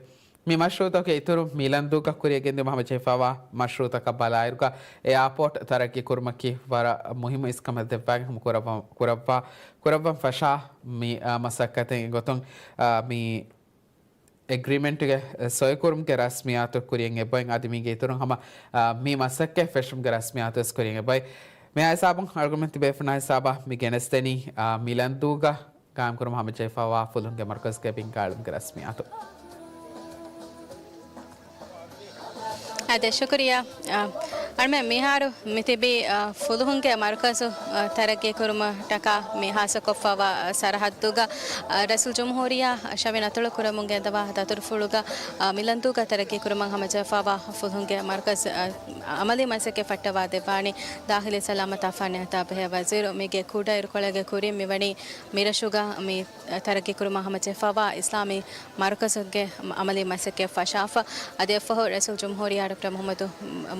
މި މަޝްރޫއުތަކުގެ އިތުރުން މިލަންދޫގަ ކުރިއަށް ގެންދިއުމަށް ހަމަޖެހިފައިވާ މަޝްރޫއުތަކަށް ބަލާއިރުގަ އެއާޕޯޓް ތަރައްގީ ކުރުމަކީ ވަރަށް މުހިއްމު އިސްކަމެއް ދެއްވާގެން ހަމަ ކުރައްވަ-، ކުރައްވާ، ކުރައްވަން ފަށާ މި، އާ، މަސައްކަތެއް އެގޮތުން، އާ، މި އެގްރިމެންޓްގެ ސޮއިކުރުމުގެ ރަސްމިއްޔާތު ކުރިއަށް އެބައޮތް. އަދި މީގެ އިތުރުން ހަމަ، އާ، މި މަސައްކަތް ފެށުމުގެ ރަސްމިއްޔާތު ވެސް ކުރިއަށް އެބައޮތް. މިހާ ހިސާބުން އަޅުގަނޑުމެން ތިބޭފުޅުންނާ ހިސާބަށް މި ގެނެސްދެނީ، އާ، މިލަންދޫގަ ގާއިމްކުރުމަށް ހަމަޖެހިފައިވާ ފުލުހުންގެ މަރުކަޒުގެ ބިންގާއެޅުމުގެ ރަސްމިއްޔާތު. އާދެ، ޝުކުރިއްޔާ. އާ، އަޅުމެން މިހާރު މިތިބީ، އާ، ފުލުހުންގެ މަރުކަޒު، އާ، ތަރައްގީކުރުމަށްޓަކާ މި ހާއްސަކޮށްފައިވާ ސަރަހައްދުގަ، އާ، ރައީސުލްޖުމްހޫރިއްޔާ ޝަވިޔަނި އަތޮޅު ކުރަމުން ގެންދަވާ ދަތުރުފުޅުގަ، އާ، މިލަންދޫގަ ތަރައްގީ ކުރުމަށް ހަމަޖެހިފައިވާ ފުލުހުންގެ މަރުކަޒު، އާ، އަމަލީ މަސައްކަތް ފައްޓަވާ ދެއްވާނީ ދާޚިލީ ސަލާމަތާ ފަންނިޔާތާ ބެހޭ ވަޒީރު. މީގެ ކުޑަ އިރުކޮޅެއްގެ ކުރިން މިވަނީ މިރަށުގަ މި ތަރައްގީ ކުރުމަށް ހަމަޖެހިފައިވާ އިސްލާމީ މަރުކަޒުގެ އަމަލީ މަސައްކަތް ފަށާފަ. އަދި އެއަށްފަހު ރައީސުލްޖުމްހޫރިއްޔާ ޑޮކްޓަރ މުޙައްމަދު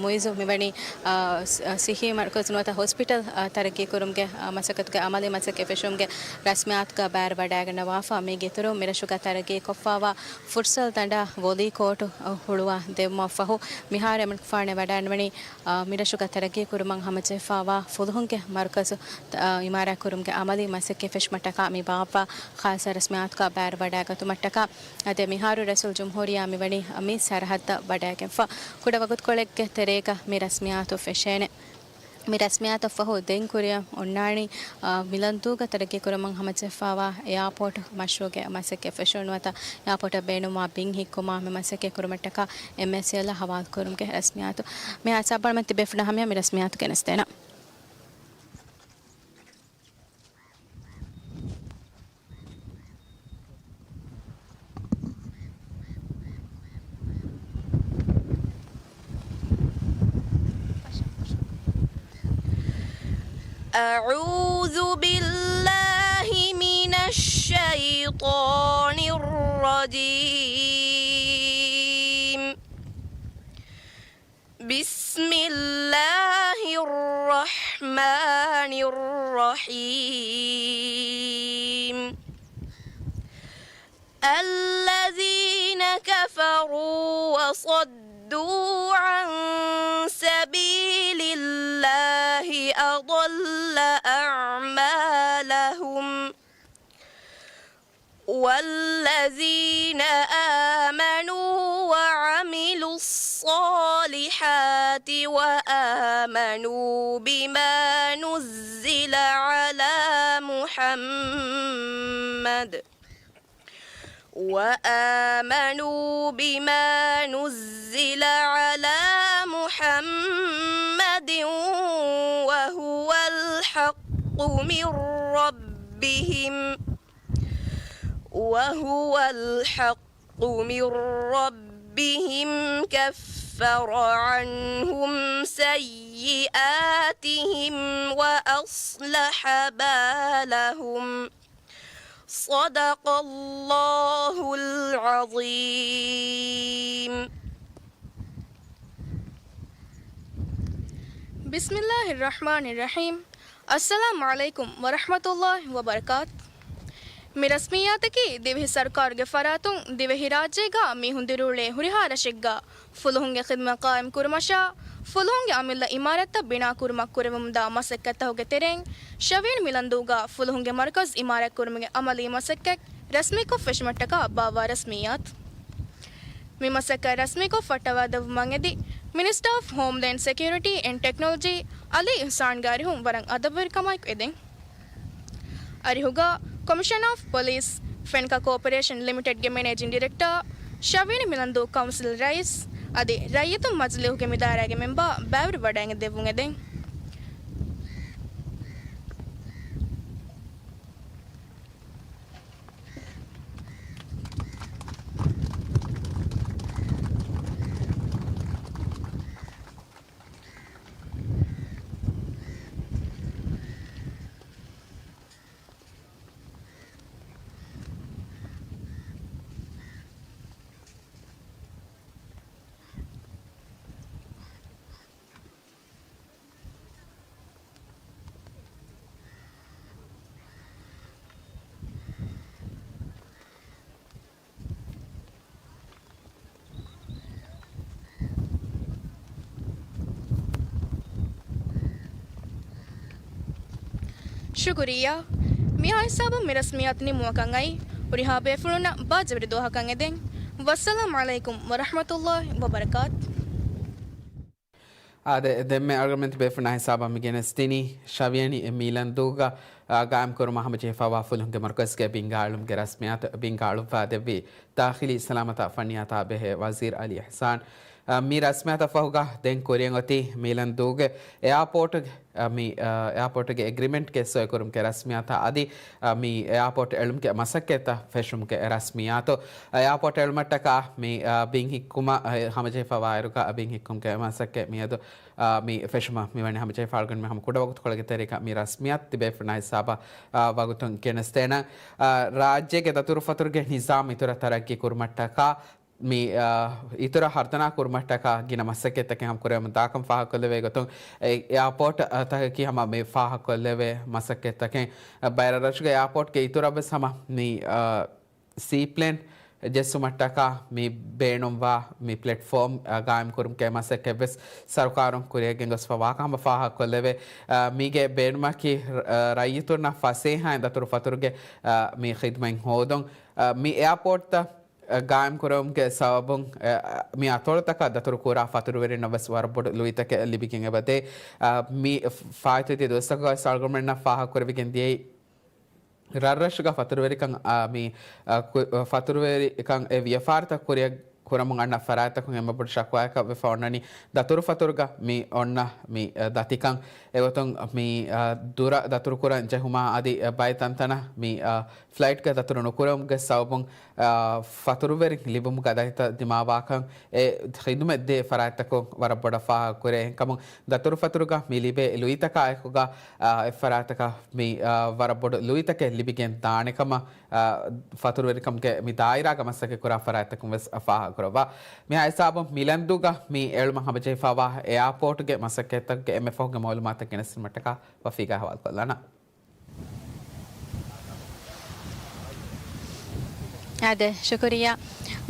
މުއިޒު މިވަނީ، އާ، ސި-، ސިއްހީ މަރުކަޒު ނުވަތަ ހޮސްޕިޓަލް، އާ، ތަރައްގީ ކުރުމުގެ، އާ، މަސައްކަތުގެ އަމަލީ މަސައްކަތް ފެށުމުގެ ރަސްމިއްޔާތުގަ ބައިވެރިވަޑައިގަންނަވާފަ. މީގެ އިތުރުން މިރަށުގަ ތަރައްގީ ކޮށްފަވާ ފުރުސަތު ދަނޑަށް ވޮލީ ކޯޓު، އާ، ހުޅުވާ ދެއްވުމަށްފަހު، މިހާރު އެމަނިކުފާނު ވަޑައިނުވަނީ، އާ، މިރަށުގަ ތަރައްގީ ކުރުމަށް ހަމަޖެހިފަވާ ފުލުހުންގެ މަރުކަޒު، އާ، އިމާރާތް ކުރުމުގެ އަމަލީ މަސައްކަތް ފެށުމަށްޓަކާ މި ބާއްވާ ޚާއްޞަ ރަސްމިއްޔާތުގަ ބައިވެރިވަޑައިގަތުމަށްޓަކާ، އަދި މިހާރު ރައީސުލްޖުމްހޫރިއްޔާ މިވަނީ މި ސަރަހައްދަށް ވަޑައިގެންފަ. ކުޑަ ވަގުތުކޮޅެއްގެ ތެރޭގަ މި ރަސްމިއްޔާތު ފެށޭނެ. މި ރަސްމިއްޔާތަށްފަހު ދެން ކުރިއަށް އޮންނާނީ، އާ، މިލަންދޫގަ ތަރައްގީ ކުރުމަށް ހަމަޖެހިފަވާ އެއާޕޯޓް މަޝްރޫއުގެ މަސައްކަތް ފެށުން ނުވަތަ އެއާޕޯޓަށް ބޭނުންވާ ބިން ހިއްކުމާ މި މަސައްކަތް ކުރުމަށްޓަކާ އެމްއޭސީއެލްއަށް ހަވާލު ކުރުމުގެ ރަސްމިއްޔާތު. މި ހިސާބަށް ތިބޭފުޅުންނަށް ހަމަޔަށް މި ރަސްމިއްޔާތު ގެނެސްދޭނަން. أعوذ بالله من الشيطان الرجيم. بسم الله الرحمن الرحيم. الذين كفروا وصدوا عن سبيل الله أضل أعمالهم. والذين آمنوا وعملوا الصالحات وآمنوا بما نزل على محمد، وآمنوا بما نزل على محمد وهو الحق من ربهم، وهو الحق من ربهم كفر عنهم سيئاتهم وأصلح بالهم. صدق الله العظيم. بسم الله الرحمن الرحيم. އައްސަލާމު ޢަލައިކުމް ވަރަޙްމަތުﷲި ވަބަރަކާތު. މި ރަސްމިއްޔާތަކީ ދިވެހި ސަރުކާރުގެ ފަރާތުން ދިވެހިރާއްޖޭގަ މީހުން ދިރިއުޅޭ ހުރިހާ ރަށެއްގަ ފުލުހުންގެ ޚިދުމަތް ޤާއިމް ކުރުމަށާ، ފުލުހުންގެ އަމިއްލަ އިމާރާތްތައް ބިނާ ކުރުމަށް ކުރެވެމުންދާ މަސައްކަތްތަކުގެ ތެރެއިން، ޝަވިޔަނި މިލަންދޫގަ ފުލުހުންގެ މަރުކަޒު އިމާރާތް ކުރުމުގެ އަމަލީ މަސައްކަތް ރަސްމީކޮށް ފެށުމަށްޓަކާ ބާއްވާ ރަސްމިއްޔާތު. މި މަސައްކަތް ރަސްމީކޮށް ފައްޓަވާދެއްވުމަށް އެދި މިނިސްޓަރ އޮފް ހޯމްލޭންޑް ސެކިއުރިޓީ އެންޑް ޓެކްނޮލޮޖީ އަލީ އިޙްސާންގެ އަރިހުން ވަރަށް އަދަބުވެރިކަމާއެކު އެދެން. އަރިހުގަ ކޮމިޝަނަރ އޮފް ޕޮލިސް، ފެންކަ ކޯޕަރޭޝަން ލިމިޓެޑްގެ މެނޭޖިން ޑިރެކްޓަރ، ޝަވިޔަނި މިލަންދޫ ކައުންސިލް ރައީސް އަދި ރައްޔިތުން މަޖިލީހުގެ މިދާއިރާގެ މެމްބަރ ބައިވެރިވަޑައިގެން ދެއްވުން އެދެން. ޝުކުރިއްޔާ. މިހާ ހިސާބަށް މި ރަސްމިއްޔާތު ނިމުމަކަށް އައި، ހުރިހާ ބޭފުޅުންނަށް ބާއްޖަވެރި ދުވަހަކަށް އެދެން. ވައްސަލާމު ޢަލައިކުމް ވަރަޙްމަތުﷲި ވަބަރަކާތު. އާދެ، ދެންމެ އަޅުގަނޑުމެން ތިބޭފުޅުންނާ ހިސާބަށް މި ގެނެސްދިނީ ޝަވިޔަނި މިލަންދޫގަ، އާ، ގާއިމްކުރުމަށް ހަމަޖެހިފައިވާ ފުލުހުންގެ މަރުކަޒުގެ ބިންގާއަޅުމުގެ ރަސްމިއްޔާތު. ބިންގާއަޅުއްވާ ދެއްވީ ދާޚިލީ ސަލާމަތާ ފަންނިޔާތާ ބެހޭ ވަޒީރު އަލީ އިޙްސާން. އާ، މި ރަސްމިއްޔާތަށް ފަހުގަ ދެން ކުރިއަށް އޮތީ މިލަންދޫގެ އެއާޕޯޓުގެ އަ، މި، އަ، އެއާޕޯޓުގެ އެގްރިމެންޓްގެ ސޮއިކުރުމުގެ ރަސްމިއްޔާތާ އަދި، އަ، މި އެއާޕޯޓް އެޅުމުގެ މަސައްކަތްތައް ފެށުމުގެ ރަސްމިއްޔާތު. އެއާޕޯޓް އެޅުމަށްޓަކާ މި، އަ، ބިން ހިއްކުމަށް، އަ، ހަމަޖެހިފައިވާއިރުގަ ބިން ހިއްކުމުގެ މަސައްކަތް މިއަދު، އަ، މި ފެށުމަށް މިވަނީ. ހަމަޖެހިފައި އަޅުގަނޑުމެން ހަމަ ކުޑަ ވަގުތުކޮޅެއްގެ ތެރޭގަ މި ރަސްމިއްޔާތު ތިބޭފުޅުންނާ ހިސާބަށް، އަ، ވަގުތުން ގެނެސްދޭނަން. އަ، ރާއްޖޭގެ ދަތުރުފަތުރުގެ ނިޒާމް އިތުރަށް ތަރައްގީ ކުރުމަށްޓަކާ މި، އާ، އިތުރަށް ހަރުދަނާ ކުރުމަށްޓަކާ ގިނަ މަސައްކަތްތަކެއް ހަމަ ކުރެވެމުން ދާކަން ފާހަގަކޮށްލެވޭ ގޮތުން، އެ އެއާޕޯޓް، އާ، ތަކަކީ ހަމަ މި ފާހަގަކޮށްލެވޭ މަސައްކަތްތަކެއް، އާ، ބައި ރަށްރަށުގެ އެއާޕޯޓްގެ އިތުރަށް ވެސް ހަމަ މި، އާ، ސީޕްލޭން ޖެއްސުމަށްޓަކާ މި ބޭނުންވާ މި ޕްލެޓްފޯމް، އާ، ގާއިމް ކުރުމުގެ މަސައްކަތް ވެސް ސަރުކާރުން ކުރިޔަށް ގެންގޮސްފަ ވާކަން ހަމަ ފާހަގަކޮށްލެވޭ. އާ، މީގެ ބޭނުމަކީ، އާ، ރައްޔިތުންނަށް ފަސޭހައިން ދަތުރު ފަތުރުގެ، އާ، މި ޚިދުމަތް ހޯދުން. އާ، މި އެއާޕޯޓްތައް ގާއިމް ކުރުމުގެ ސަބަބުން، އެ، މި އަތޮޅުތަކަށް ދަތުރު ކުރާ ފަތުރުވެރިންނަށް ވެސް ވަރަށް ބޮޑު ލުއިތަކެއް ލިބިގެން އެބަދޭ. އާ، މި ފާއިތުވެތި ދުވަސްތަކުގައި ސަރުކާރުންނަށް ފާހަގަކުރެވިގެން ދިޔައީ، ރަށްރަށުގަ ފަތުރުވެރިކަން، އާ، މި، އާ، ކު-، ފަތުރުވެރިކަން އެ ވިޔަފާރިތައް ކުރިއަށް ކުރަމުން އަންނަ ފަރާތްތަކުން އެންމެ ބޮޑު ޝަކުވާއަކަށް ވެފަ އޮންނަނީ ދަތުރު ފަތުރުގަ މި އޮންނަ މި، އަ، ދަތިކަން. އެގޮތުން މި، އަ، ދުރަށް ދަތުރު ކުރަން ޖެހުމާ އަދި، އަ، ބައެއް ތަންތަނަށް މި، އަ، ފްލައިޓްގަ ދަތުރު ނުކުރުމުގެ ސަބަބުން، އަ، ފަތުރުވެރިން ލިބުމުގަ ދަތިތައް ދިމާވާކަން އެ ޚިދުމަތް ދޭ ފަރާތްތަކުން ވަރަށް ބޮޑަށް ފާހަގަކުރޭ. އެހެންކަމުން ދަތުރު ފަތުރުގަ މި ލިބޭ ލުއިތަކާއެކުގަ، އަ، އެ ފަރާތަކަށް މި، އަ، ވަރަށް ބޮޑު ލުއިތަކެއް ލިބިގެން ދާނެކަމަށް، އަ، ފަތުރުވެރިކަމުގެ މި ދާއިރާގަ މަސައްކަތް ކުރާ ފަރާތްތަކުން ވެސް ފާހަގަކުރައްވާ. މިހާ ހިސާބުން މިލަންދޫގަ މި އެޅުމަށް ހަމަޖެހިފައިވާ އެއާޕޯޓުގެ މަސައްކަތްތަކުގެ އެންމެ ފަހުގެ މައުލޫމާތުތައް ގެނެސްދިނުމަށްޓަކާ ވަފީގާ ހަވާލުކޮށްލާނަން. އާދެ، ޝުކުރިއްޔާ.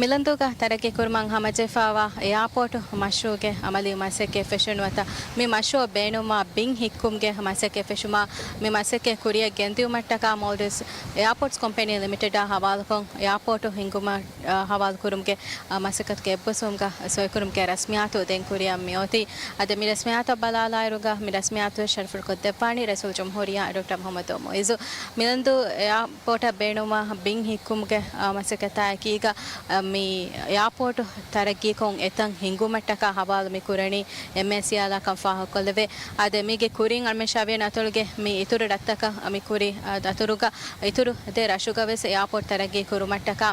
މިލަންދޫގަ ތަރައްގީ ކުރުމަށް ހަމަޖެހިފައިވާ އެއާޕޯޓު މަޝްރޫޢުގެ އަމަލީ މަސައްކަތް ފެށުނުވަތަ، މި މަޝްރޫޢު ބޭނުންވާ ބިން ހިއްކުމުގެ މަސައްކަތް ފެށުމާ، މި މަސައްކަތް ކުރިއަށް ގެންދިއުމަށްޓަކާ މޯލްޑިވްސް އެއާޕޯޓްސް ކޮމްޕެނީ ލިމިޓެޑާ ހަވާލުކޮށް، އެއާޕޯޓު ހިންގުމަށް، އަ، ހަވާލުކުރުމުގެ، އަ، މަސައްކަތުގެ އެއްބަސްވުމުގަ ސޮއިކުރުމުގެ ރަސްމިއްޔާތު ދެން ކުރިއަށް މިއޮތީ. އަދި މި ރަސްމިއްޔާތަށް ބަލާލާއިރުގަ، މި ރަސްމިއްޔާތު ޝަރަފުވެރިކޮށްދެއްވާނީ ރައީސުލްޖުމްހޫރިއްޔާ ޑޮކްޓަރ މުޙައްމަދު މުޢިއްޒު. މިލަންދޫ އެއާޕޯޓަށް ބޭނުންވާ ބިން ހިއްކުމުގެ، އަ، މަސައްކަތާ އެކީގަ، އަ، މި އެއާޕޯޓު ތަރައްގީކޮށް އެތަން ހިންގުމަށްޓަކާ ހަވާލު މި ކުރަނީ އެމްއޭސީއެލްއާ ކަން ފާހަގަކޮށްލެވޭ. އާދެ، މީގެ ކުރިން އަޅުމެން ޝަވިޔަން އަތޮޅުގެ މި އިތުރު ރަށްތަކަށް މި ކުރި، އަ، ދަތުރުގަ، އިތުރު ދެ ރަށުގަ ވެސް އެއާޕޯޓް ތަރައްގީ ކުރުމަށްޓަކާ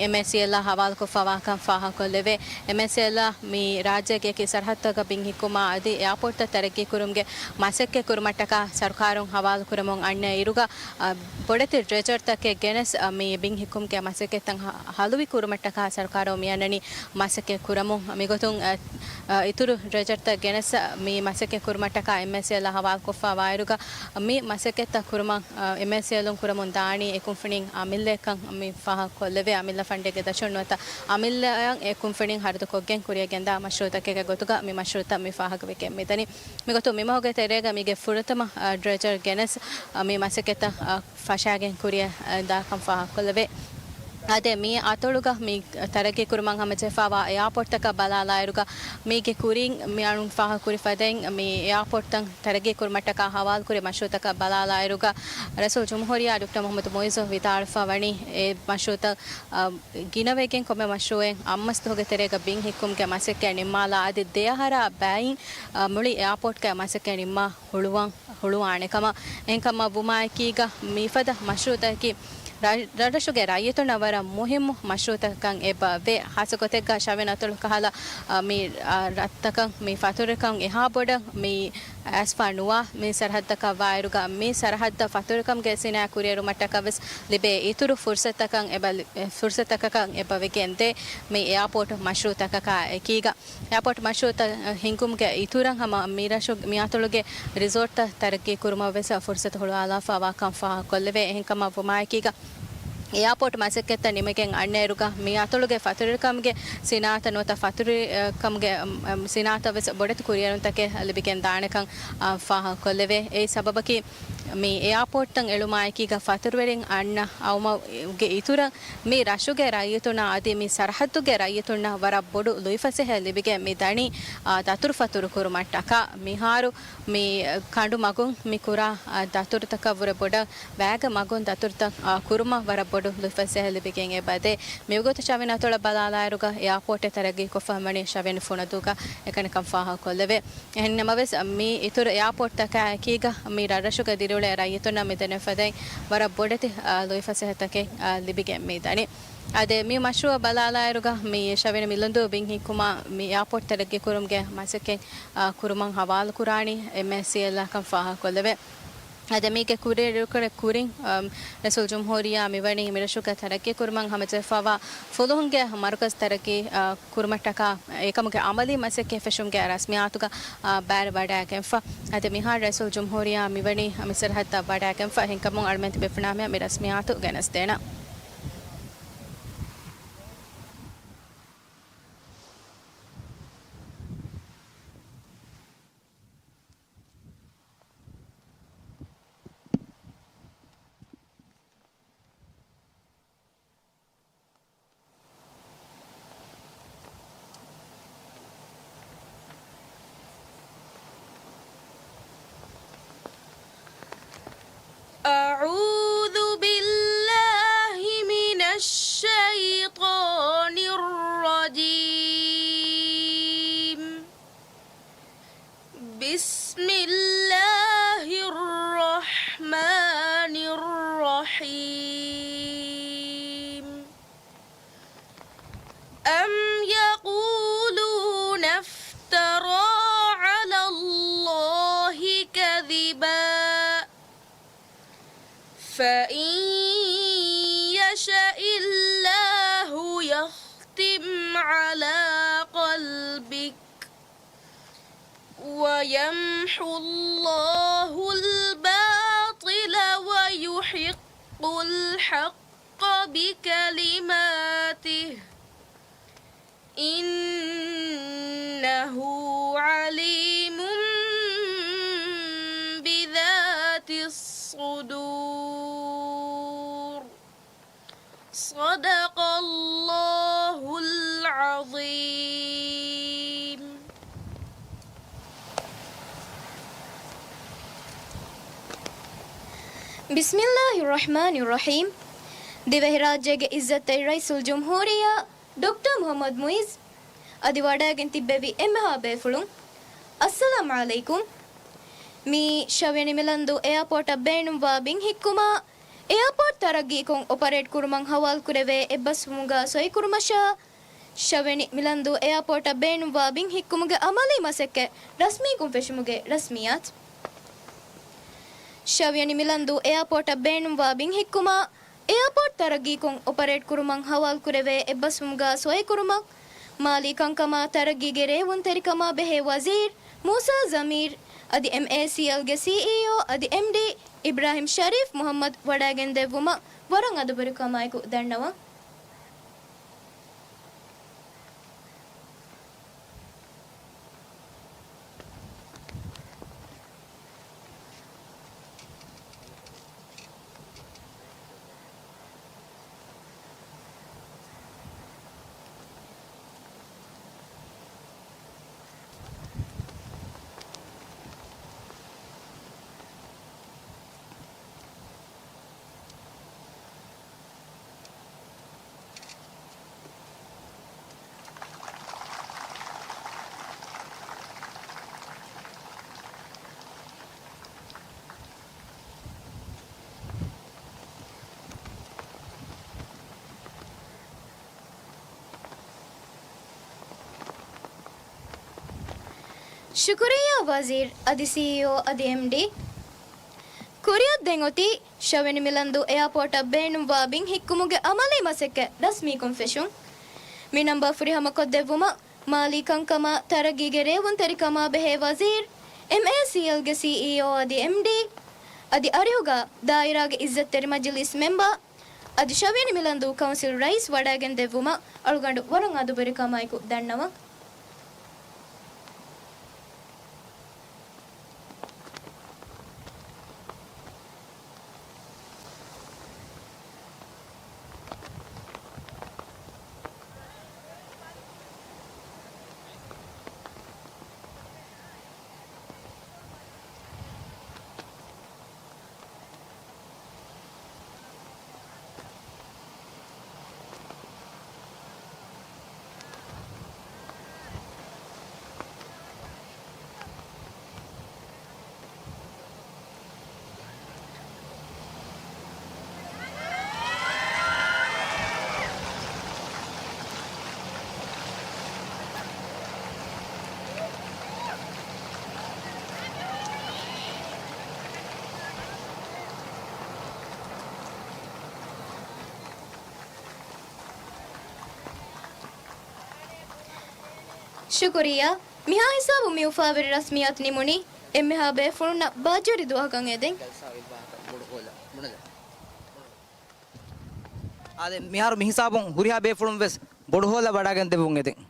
އެމްއޭސީއެލްއާ ހަވާލުކޮށްފަވާކަން ފާހަގަކޮށްލެވޭ. އެމްއޭސީއެލްއާ މި ރާއްޖޭގެ އެކި ސަރަހައްދުތަކަށް ބިން ހިއްކުމާ އަދި އެއާޕޯޓްތައް ތަރައްގީ ކުރުމުގެ މަސައްކަތް ކުރުމަށްޓަކާ ސަރުކާރުން ހަވާލު ކުރަމުން އަންނަ އިރުގަ، އަ، ބޮޑެތި ޑްރެޖަރތަކެއް ގެނެސް، އަ، މި ބިން ހިއްކުމުގެ މަސައްކަތްތައް ހަ-، ހަލުވި ކުރުމަށްޓަކާ ސަރުކާރު މިއަންނަނީ މަސައްކަތް ކުރަމުން. މިގޮތުން، އަ، އަ، އިތުރު ޑްރެޖަރތައް ގެނެސް، މި މަސައްކަތް ކުރުމަށްޓަކާ އެމްއޭސީއެލްއާ ހަވާލުކޮށްފަވާއިރުގަ، މި މަސައްކަތްތައް ކުރުމަށް، އަ، އެމްއޭސީއެލުން ކުރަމުން ދާނީ އެ ކުންފުނިން އަމިއްލައަކަށް މި ފާހަގަކޮށްލެވޭ. އަމިއްލަ ފަންޑެއްގެ ދަށުން ނުވަތަ އަމިއްލައަށް އެ ކުންފުނިން ހަރަދުކޮށްގެން ކުރިއަށް ގެންދާ މަޝްރޫޢުތަކެއްގެ ގޮތުގަ މި މަޝްރޫޢުތައް މި ފާހަގަވެގެން މިދަނީ. މިގޮތުން މިމަހުގެ ތެރޭގަ މީގެ ފުރަތަމަ، އަ، ޑްރެޖަރ ގެނެސް، އަ، މި މަސައްކަތްތައް، އަ، ފަށާގެން ކުރިއަށް، އަ، ދާކަން ފާހަގަކޮށްލެވޭ. އާދެ، މި އަތޮޅުގަ މި ތަރައްގީ ކުރުމަށް ހަމަޖެހިފައިވާ އެއާޕޯޓްތަކަށް ބަލާލާއިރުގަ، މީގެ ކުރިން މި އަޅުން ފާހަގަކުރި ފަދައިން، މި އެއާޕޯޓްތައް ތަރައްގީ ކުރުމަށްޓަކާ ހަވާލުކުރި މަޝްރޫޢުތަކަށް ބަލާލާއިރުގަ، ރައީސުލްޖުމްހޫރިއްޔާ ޑޮކްޓަރ މުޙައްމަދު މުޢިއްޒު ވިދާޅުވެފަ ވަނީ، އެ މަޝްރޫޢުތައް، އަ، ގިނަވެގެން ކޮންމެ މަޝްރޫޢެއް އަށް މަސް ދުވަހުގެ ތެރޭގަ ބިން ހިއްކުމުގެ މަސައްކަތް ނިންމާލާ އަދި ދެއަހަރާ ބައިން، އަ، މުޅި އެއާޕޯޓްގެ މަސައްކަތް ނިންމާ ހުޅުވަން ހުޅުވާނެ ކަމަށް. އެހެންކަމަށް ވުމާއެކީގަ، މިފަދަ މަޝްރޫޢުތަކަކީ ރަ-، ރަށްރަށުގެ ރައްޔިތުންނަށް ވަރަށް މުހިއްމު މަޝްރޫޢުތަކަކަށް އެބަ ވޭ. ހާއްސަގޮތެއްގަ ޝަވިޔަން އަތޮޅު ކަހަލަ، އަ، މި، އަ، ރަށްތަކަށް މި ފަތުރުވެރިކަން އެހާ ބޮޑަށް މި އައިސްފަ ނުވާ މި ސަރަހައްދަކަށް ވާއިރުގަ، މި ސަރަހައްދަށް ފަތުރުވެރިކަމުގެ ސިނާއަތް ކުރިއެރުމަށްޓަކަށް ވެސް ލިބޭ އިތުރު ފުރުސަތަކަށް އެބަ ލި-، ފުރުސަތަކަކަށް އެބަ ވެގެންދޭ މި އެއާޕޯޓް މަޝްރޫޢުތަކަކާ އެކީގަ. އެއާޕޯޓް މަޝްރޫޢުތައް ހިންގުމުގެ އިތުރަށް ހަމަ މި ރަށު-، މި އަތޮޅުގެ ރިސޯޓްތައް ތަރައްގީ ކުރުމަށް ވެސް ފުރުސަތު ހުޅުވާލާފަ ވާކަން ފާހަގަކޮށްލެވޭ. އެހެންކަމަށް ވުމާއެކީގަ، އެއާޕޯޓް މަސައްކަތްތައް ނިމިގެން އަންނައިރުގަ، މި އަތޮޅުގެ ފަތުރުވެރިކަމުގެ ސިނާއަތަށް ނުވަތަ ފަތުރުވެރިކަމުގެ، އަ، އަ، ސިނާއަތަށް ވެސް ބޮޑެތި ކުރިއެރުންތަކެއް ލިބިގެން ދާނެކަން، އަ، ފާހަގަކޮށްލެވޭ. އެއީ ސަބަބަކީ، މި އެއާޕޯޓްތައް އެޅުމާއެކީގަ ފަތުރުވެރިން އަންނަ އައުމުގެ އިތުރަށް، މި ރަށުގެ ރައްޔިތުންނަށް އަދި މި ސަރަހައްދުގެ ރައްޔިތުންނަށް ވަރަށް ބޮޑު ލުއިފަސޭހައެއް ލިބިގެން މި ދަނީ، އާ، ދަތުރުފަތުރު ކުރުމަށްޓަކާ. މިހާރު މި ކަނޑު މަގުން މި ކުރާ، އާ، ދަތުރުތަކަށް ވުރެ ބޮޑަށް ވައިގަ މަގުން ދަތުރުތައް، އާ، ކުރުމަށް ވަރަށް ބޮޑު ލުއިފަސޭހައެއް ލިބިގެން އެބަދޭ. މިވަގުތު ޝަވިޔަން އަތޮޅަށް ބަލާލާއިރުގަ އެއާޕޯޓެއް ތަރައްގީކޮށްފަ ވަނީ ޝަވިޔަން ފުނަދޫގަ އެކަނިކަން ފާހަގަކޮށްލެވޭ. އެހެންނަމަވެސް، މި އިތުރު އެއާޕޯޓްތަކާ އެކީގަ މި ރަށްރަށުގަ ދިރިއުޅޭ ރައްޔިތުންނަށް މިދެނެފަދައިން ވަރަށް ބޮޑެތި، އާ، ލުއިފަސޭހަތަކެއް، އާ، ލިބިގެން މި ދަނީ. އާދެ، މި މަޝްރޫޢަށް ބަލާލާއިރުގަ މި ޝަވިޔަނި މިލަންދޫ ބިން ހިއްކުމާ މި އެއާޕޯޓް ތަރައްގީކުރުމުގެ މަސައްކަތް، އާ، ކުރުމަށް ހަވާލުކުރާނީ އެމްއޭސީއެލްއާ ކަން ފާހަގަކޮށްލެވޭ. އަދި މީގެ ކުރިއެރުކުރެ ކުރިން، އަމް، ރައީސުލްޖުމްހޫރިއްޔާ މިވަނީ މިރަށުގެ ތަރައްގީ ކުރުމަށް ހަމަޖެހިފައިވާ ފުލުހުންގެ މަރުކަޒު ތަރައްގީ، އަ، ކުރުމަށްޓަކާ އެކަމުގެ އަމަލީ މަސައްކަތް ފެށުމުގެ ރަސްމިއްޔާތުގަ، އަ، ބައިވެރިވަޑައިގެންފަ. އަދި މިހާރު ރައީސުލްޖުމްހޫރިއްޔާ މިވަނީ މި ސަރަހައްދަށް ވަޑައިގެންފަ. އެހެންކަމުން އަޅުމެން ތިބެފުނާމެ މި ރަސްމިއްޔާތު ގެނެސްދޭނަން. أعوذ بالله من الشيطان الرجيم. بسم الله الرحمن الرحيم. أم يقولون افترى على الله كذبا، فإن يشأ الله يختم على قلبك، ويمحو الله الباطل ويحق الحق بكلماته، إنه عليم بذات الصدور. صدق الله العظيم. بسم الله الرحمن الرحيم. ދިވެހިރާއްޖޭގެ އިއްޒަތްތެރި ރައީސުލްޖުމްހޫރިއްޔާ ޑޮކްޓަރ މުޙައްމަދު މުޢިއްޒު އަދި ވަޑައިގެން ތިއްބެވި އެންމެހާ ބޭފުޅުން، އައްސަލާމް ޢަލައިކުމް. މިއީ ޝަވިޔަނި މިލަންދޫ އެއާޕޯޓަށް ބޭނުންވާ ބިން ހިއްކުމާ، އެއާޕޯޓް ތަރައްގީކޮށް އޮޕަރޭޓް ކުރުމަށް ހަވާލުކުރެވޭ އެއްބަސްވުމުގަ ސޮއިކުރުމަށާ، ޝަވިޔަނި މިލަންދޫ އެއާޕޯޓަށް ބޭނުންވާ ބިން ހިއްކުމުގެ އަމަލީ މަސައްކަތް ރަސްމީކޮށްފެށުމުގެ ރަސްމިއްޔާތު. ޝަވިޔަނި މިލަންދޫ އެއާޕޯޓަށް ބޭނުންވާ ބިން ހިއްކުމާ، އެއާޕޯޓް ތަރައްގީކޮށް އޮޕަރޭޓް ކުރުމަށް ހަވާލުކުރެވޭ އެއްބަސްވުމުގަ ސޮއިކުރުމަށް، މާލީ ކަންކަމާ ތަރައްގީގެ ރޭވުންތެރިކަމާ ބެހޭ ވަޒީރު މޫސާ ޒަމީރު އަދި އެމްއޭސީއެލްގެ ސީއީއޯ އަދި އެމްޑީ އިބްރާހިމް ޝަރީފް މުޙައްމަދު ވަޑައިގެންދެއްވުމަށް ވަރަށް އަދަބުވެރިކަމާއެކު ދަންނަވަން. ޝުކުރިއްޔާ ވަޒީރު އަދި ސީއީއޯ އަދި އެމްޑީ. ކުރިއަށް ދެން އޮތީ ޝަވިޔަނި މިލަންދޫ އެއާޕޯޓަށް ބޭނުންވާ ބިން ހިއްކުމުގެ އަމަލީ މަސައްކަތް ރަސްމީކޮށް ފެށުން. މި ނަންބަރ ފުރިހަމަ ކޮށްދެއްވުމަށް، މާލީ ކަންކަމާ ތަރައްގީގެ ރޭވުންތެރިކަމާ ބެހޭ ވަޒީރު، އެމްއޭސީއެލްގެ ސީއީއޯ އަދި އެމްޑީ، އަދި އަރިހުގަ ދާއިރާގެ އިއްޒަތްތެރި މަޖިލީސް މެމްބަރު، އަދި ޝަވިޔަނި މިލަންދޫ ކައުންސިލް ރައީސް ވަޑައިގެން ދެއްވުމަށް އަޅުގަނޑު ވަރަށް އަދަބުވެރިކަމާއެކު ދަންނަވަން. ޝުކުރިއްޔާ. މިހާ ހިސާބުން މި އުފާވެރި ރަސްމިއްޔާތު ނިމުނީ. އެންމެހާ ބޭފުޅުންނަށް ބާއްޖަވެރި ދުވަހަކަށް އެދެން. އާދެ، މިހާރު މި ހިސާބުން ހުރިހާ ބޭފުޅުން ވެސް ބޮޑު ހޯލަށް ވަޑައިގެން ދެއްވުން އެދެން.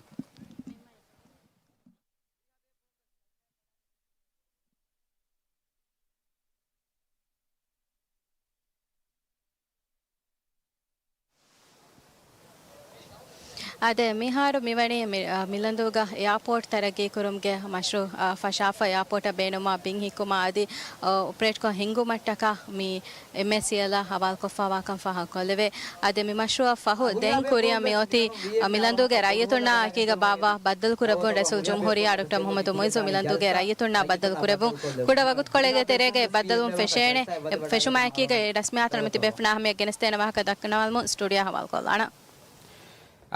އާދެ، މިހާރު މިވަނީ މި-، އާ، މިލަނދޫގަ އެއާޕޯޓް ތަރައްގީކުރުމުގެ މަޝްރޫއު، އާ، ފަށާފަ އެއާޕޯޓަށް ބޭނުންވާ ބިން ހިއްކުމާ އަދި، އާ، އޮޕަރޭޓްކޮށް ހިންގުމަށްޓަކާ މި އެމްއޭސީއެލްއާ ހަވާލުކޮށްފަވާކަން ފާހަގަކޮށްލެވޭ. އަދި މި މަޝްރޫއަށް ފަހު ދެން ކުރިއަށް މިއޮތީ، އަ، މިލަނދޫގެ ރައްޔިތުންނާ އެކީގަ ބާއްވާ ބައްދަލުކުރެއްވުން. ރައީސުލްޖުމްހޫރިއްޔާ ޑޮކްޓަރ މުޙައްމަދު މުޢިއްޒު މިލަނދޫގެ ރައްޔިތުންނާ ބައްދަލުކުރެއްވުން. ކުޑަ ވަގުތުކޮޅެއްގެ ތެރޭގައި ބައްދަލުވުން ފެށޭނެ. އެ ފެށުމާ އެކީގަ ރަސްމިއްޔާތުން މިތިބޭފުޅުންނަށް އެންމެ ގެނެސްދޭނެ ވާހަކަ ދައްކަންވާލަމުން ސްޓޫޑިއޯ ހަވާލުކޮށްލާނަން.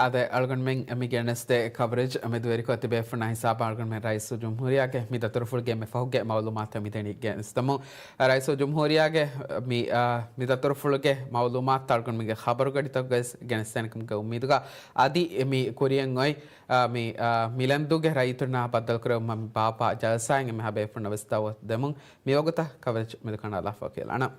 އާދެ، އަޅުގަނޑުމެން މި ގެނެސްދޭ ކަވަރޭޖް މެދުވެރިކޮށް ތިބޭފުޅުންނާ ހިސާބަށް އަޅުގަނޑުމެން ރައީސުލްޖުމްހޫރިއްޔާގެ މި ދަތުރުފުޅުގެ އެންމެ ފަހުގެ މައުލޫމާތު މިދެނީ ގެނެސްދަމުން. ރައީސުލްޖުމްހޫރިއްޔާގެ މި، އާ، މި ދަތުރުފުޅުގެ މައުލޫމާތު އަޅުގަނޑުމެންގެ ޚަބަރުގަޑިތަކުގައި ގެނެސްދޭނެކަމުގެ އުއްމީދުގަ އަދި މި ކުރިއަށް އޮތް، އާ، މި، އާ، މިލަނދޫގެ ރައްޔިތުންނާ ބައްދަލުކުރެވުމަށް ބާއްވާ ޖަލްސާއިން އެންމެހާ ބޭފުޅުންނަށް ވެސް ދައުވަތު ދެމުން. މިވަގުތަށް ކަވަރޭޖް މެދުކަނޑައަޅާފަ ކިޔާލާނަން.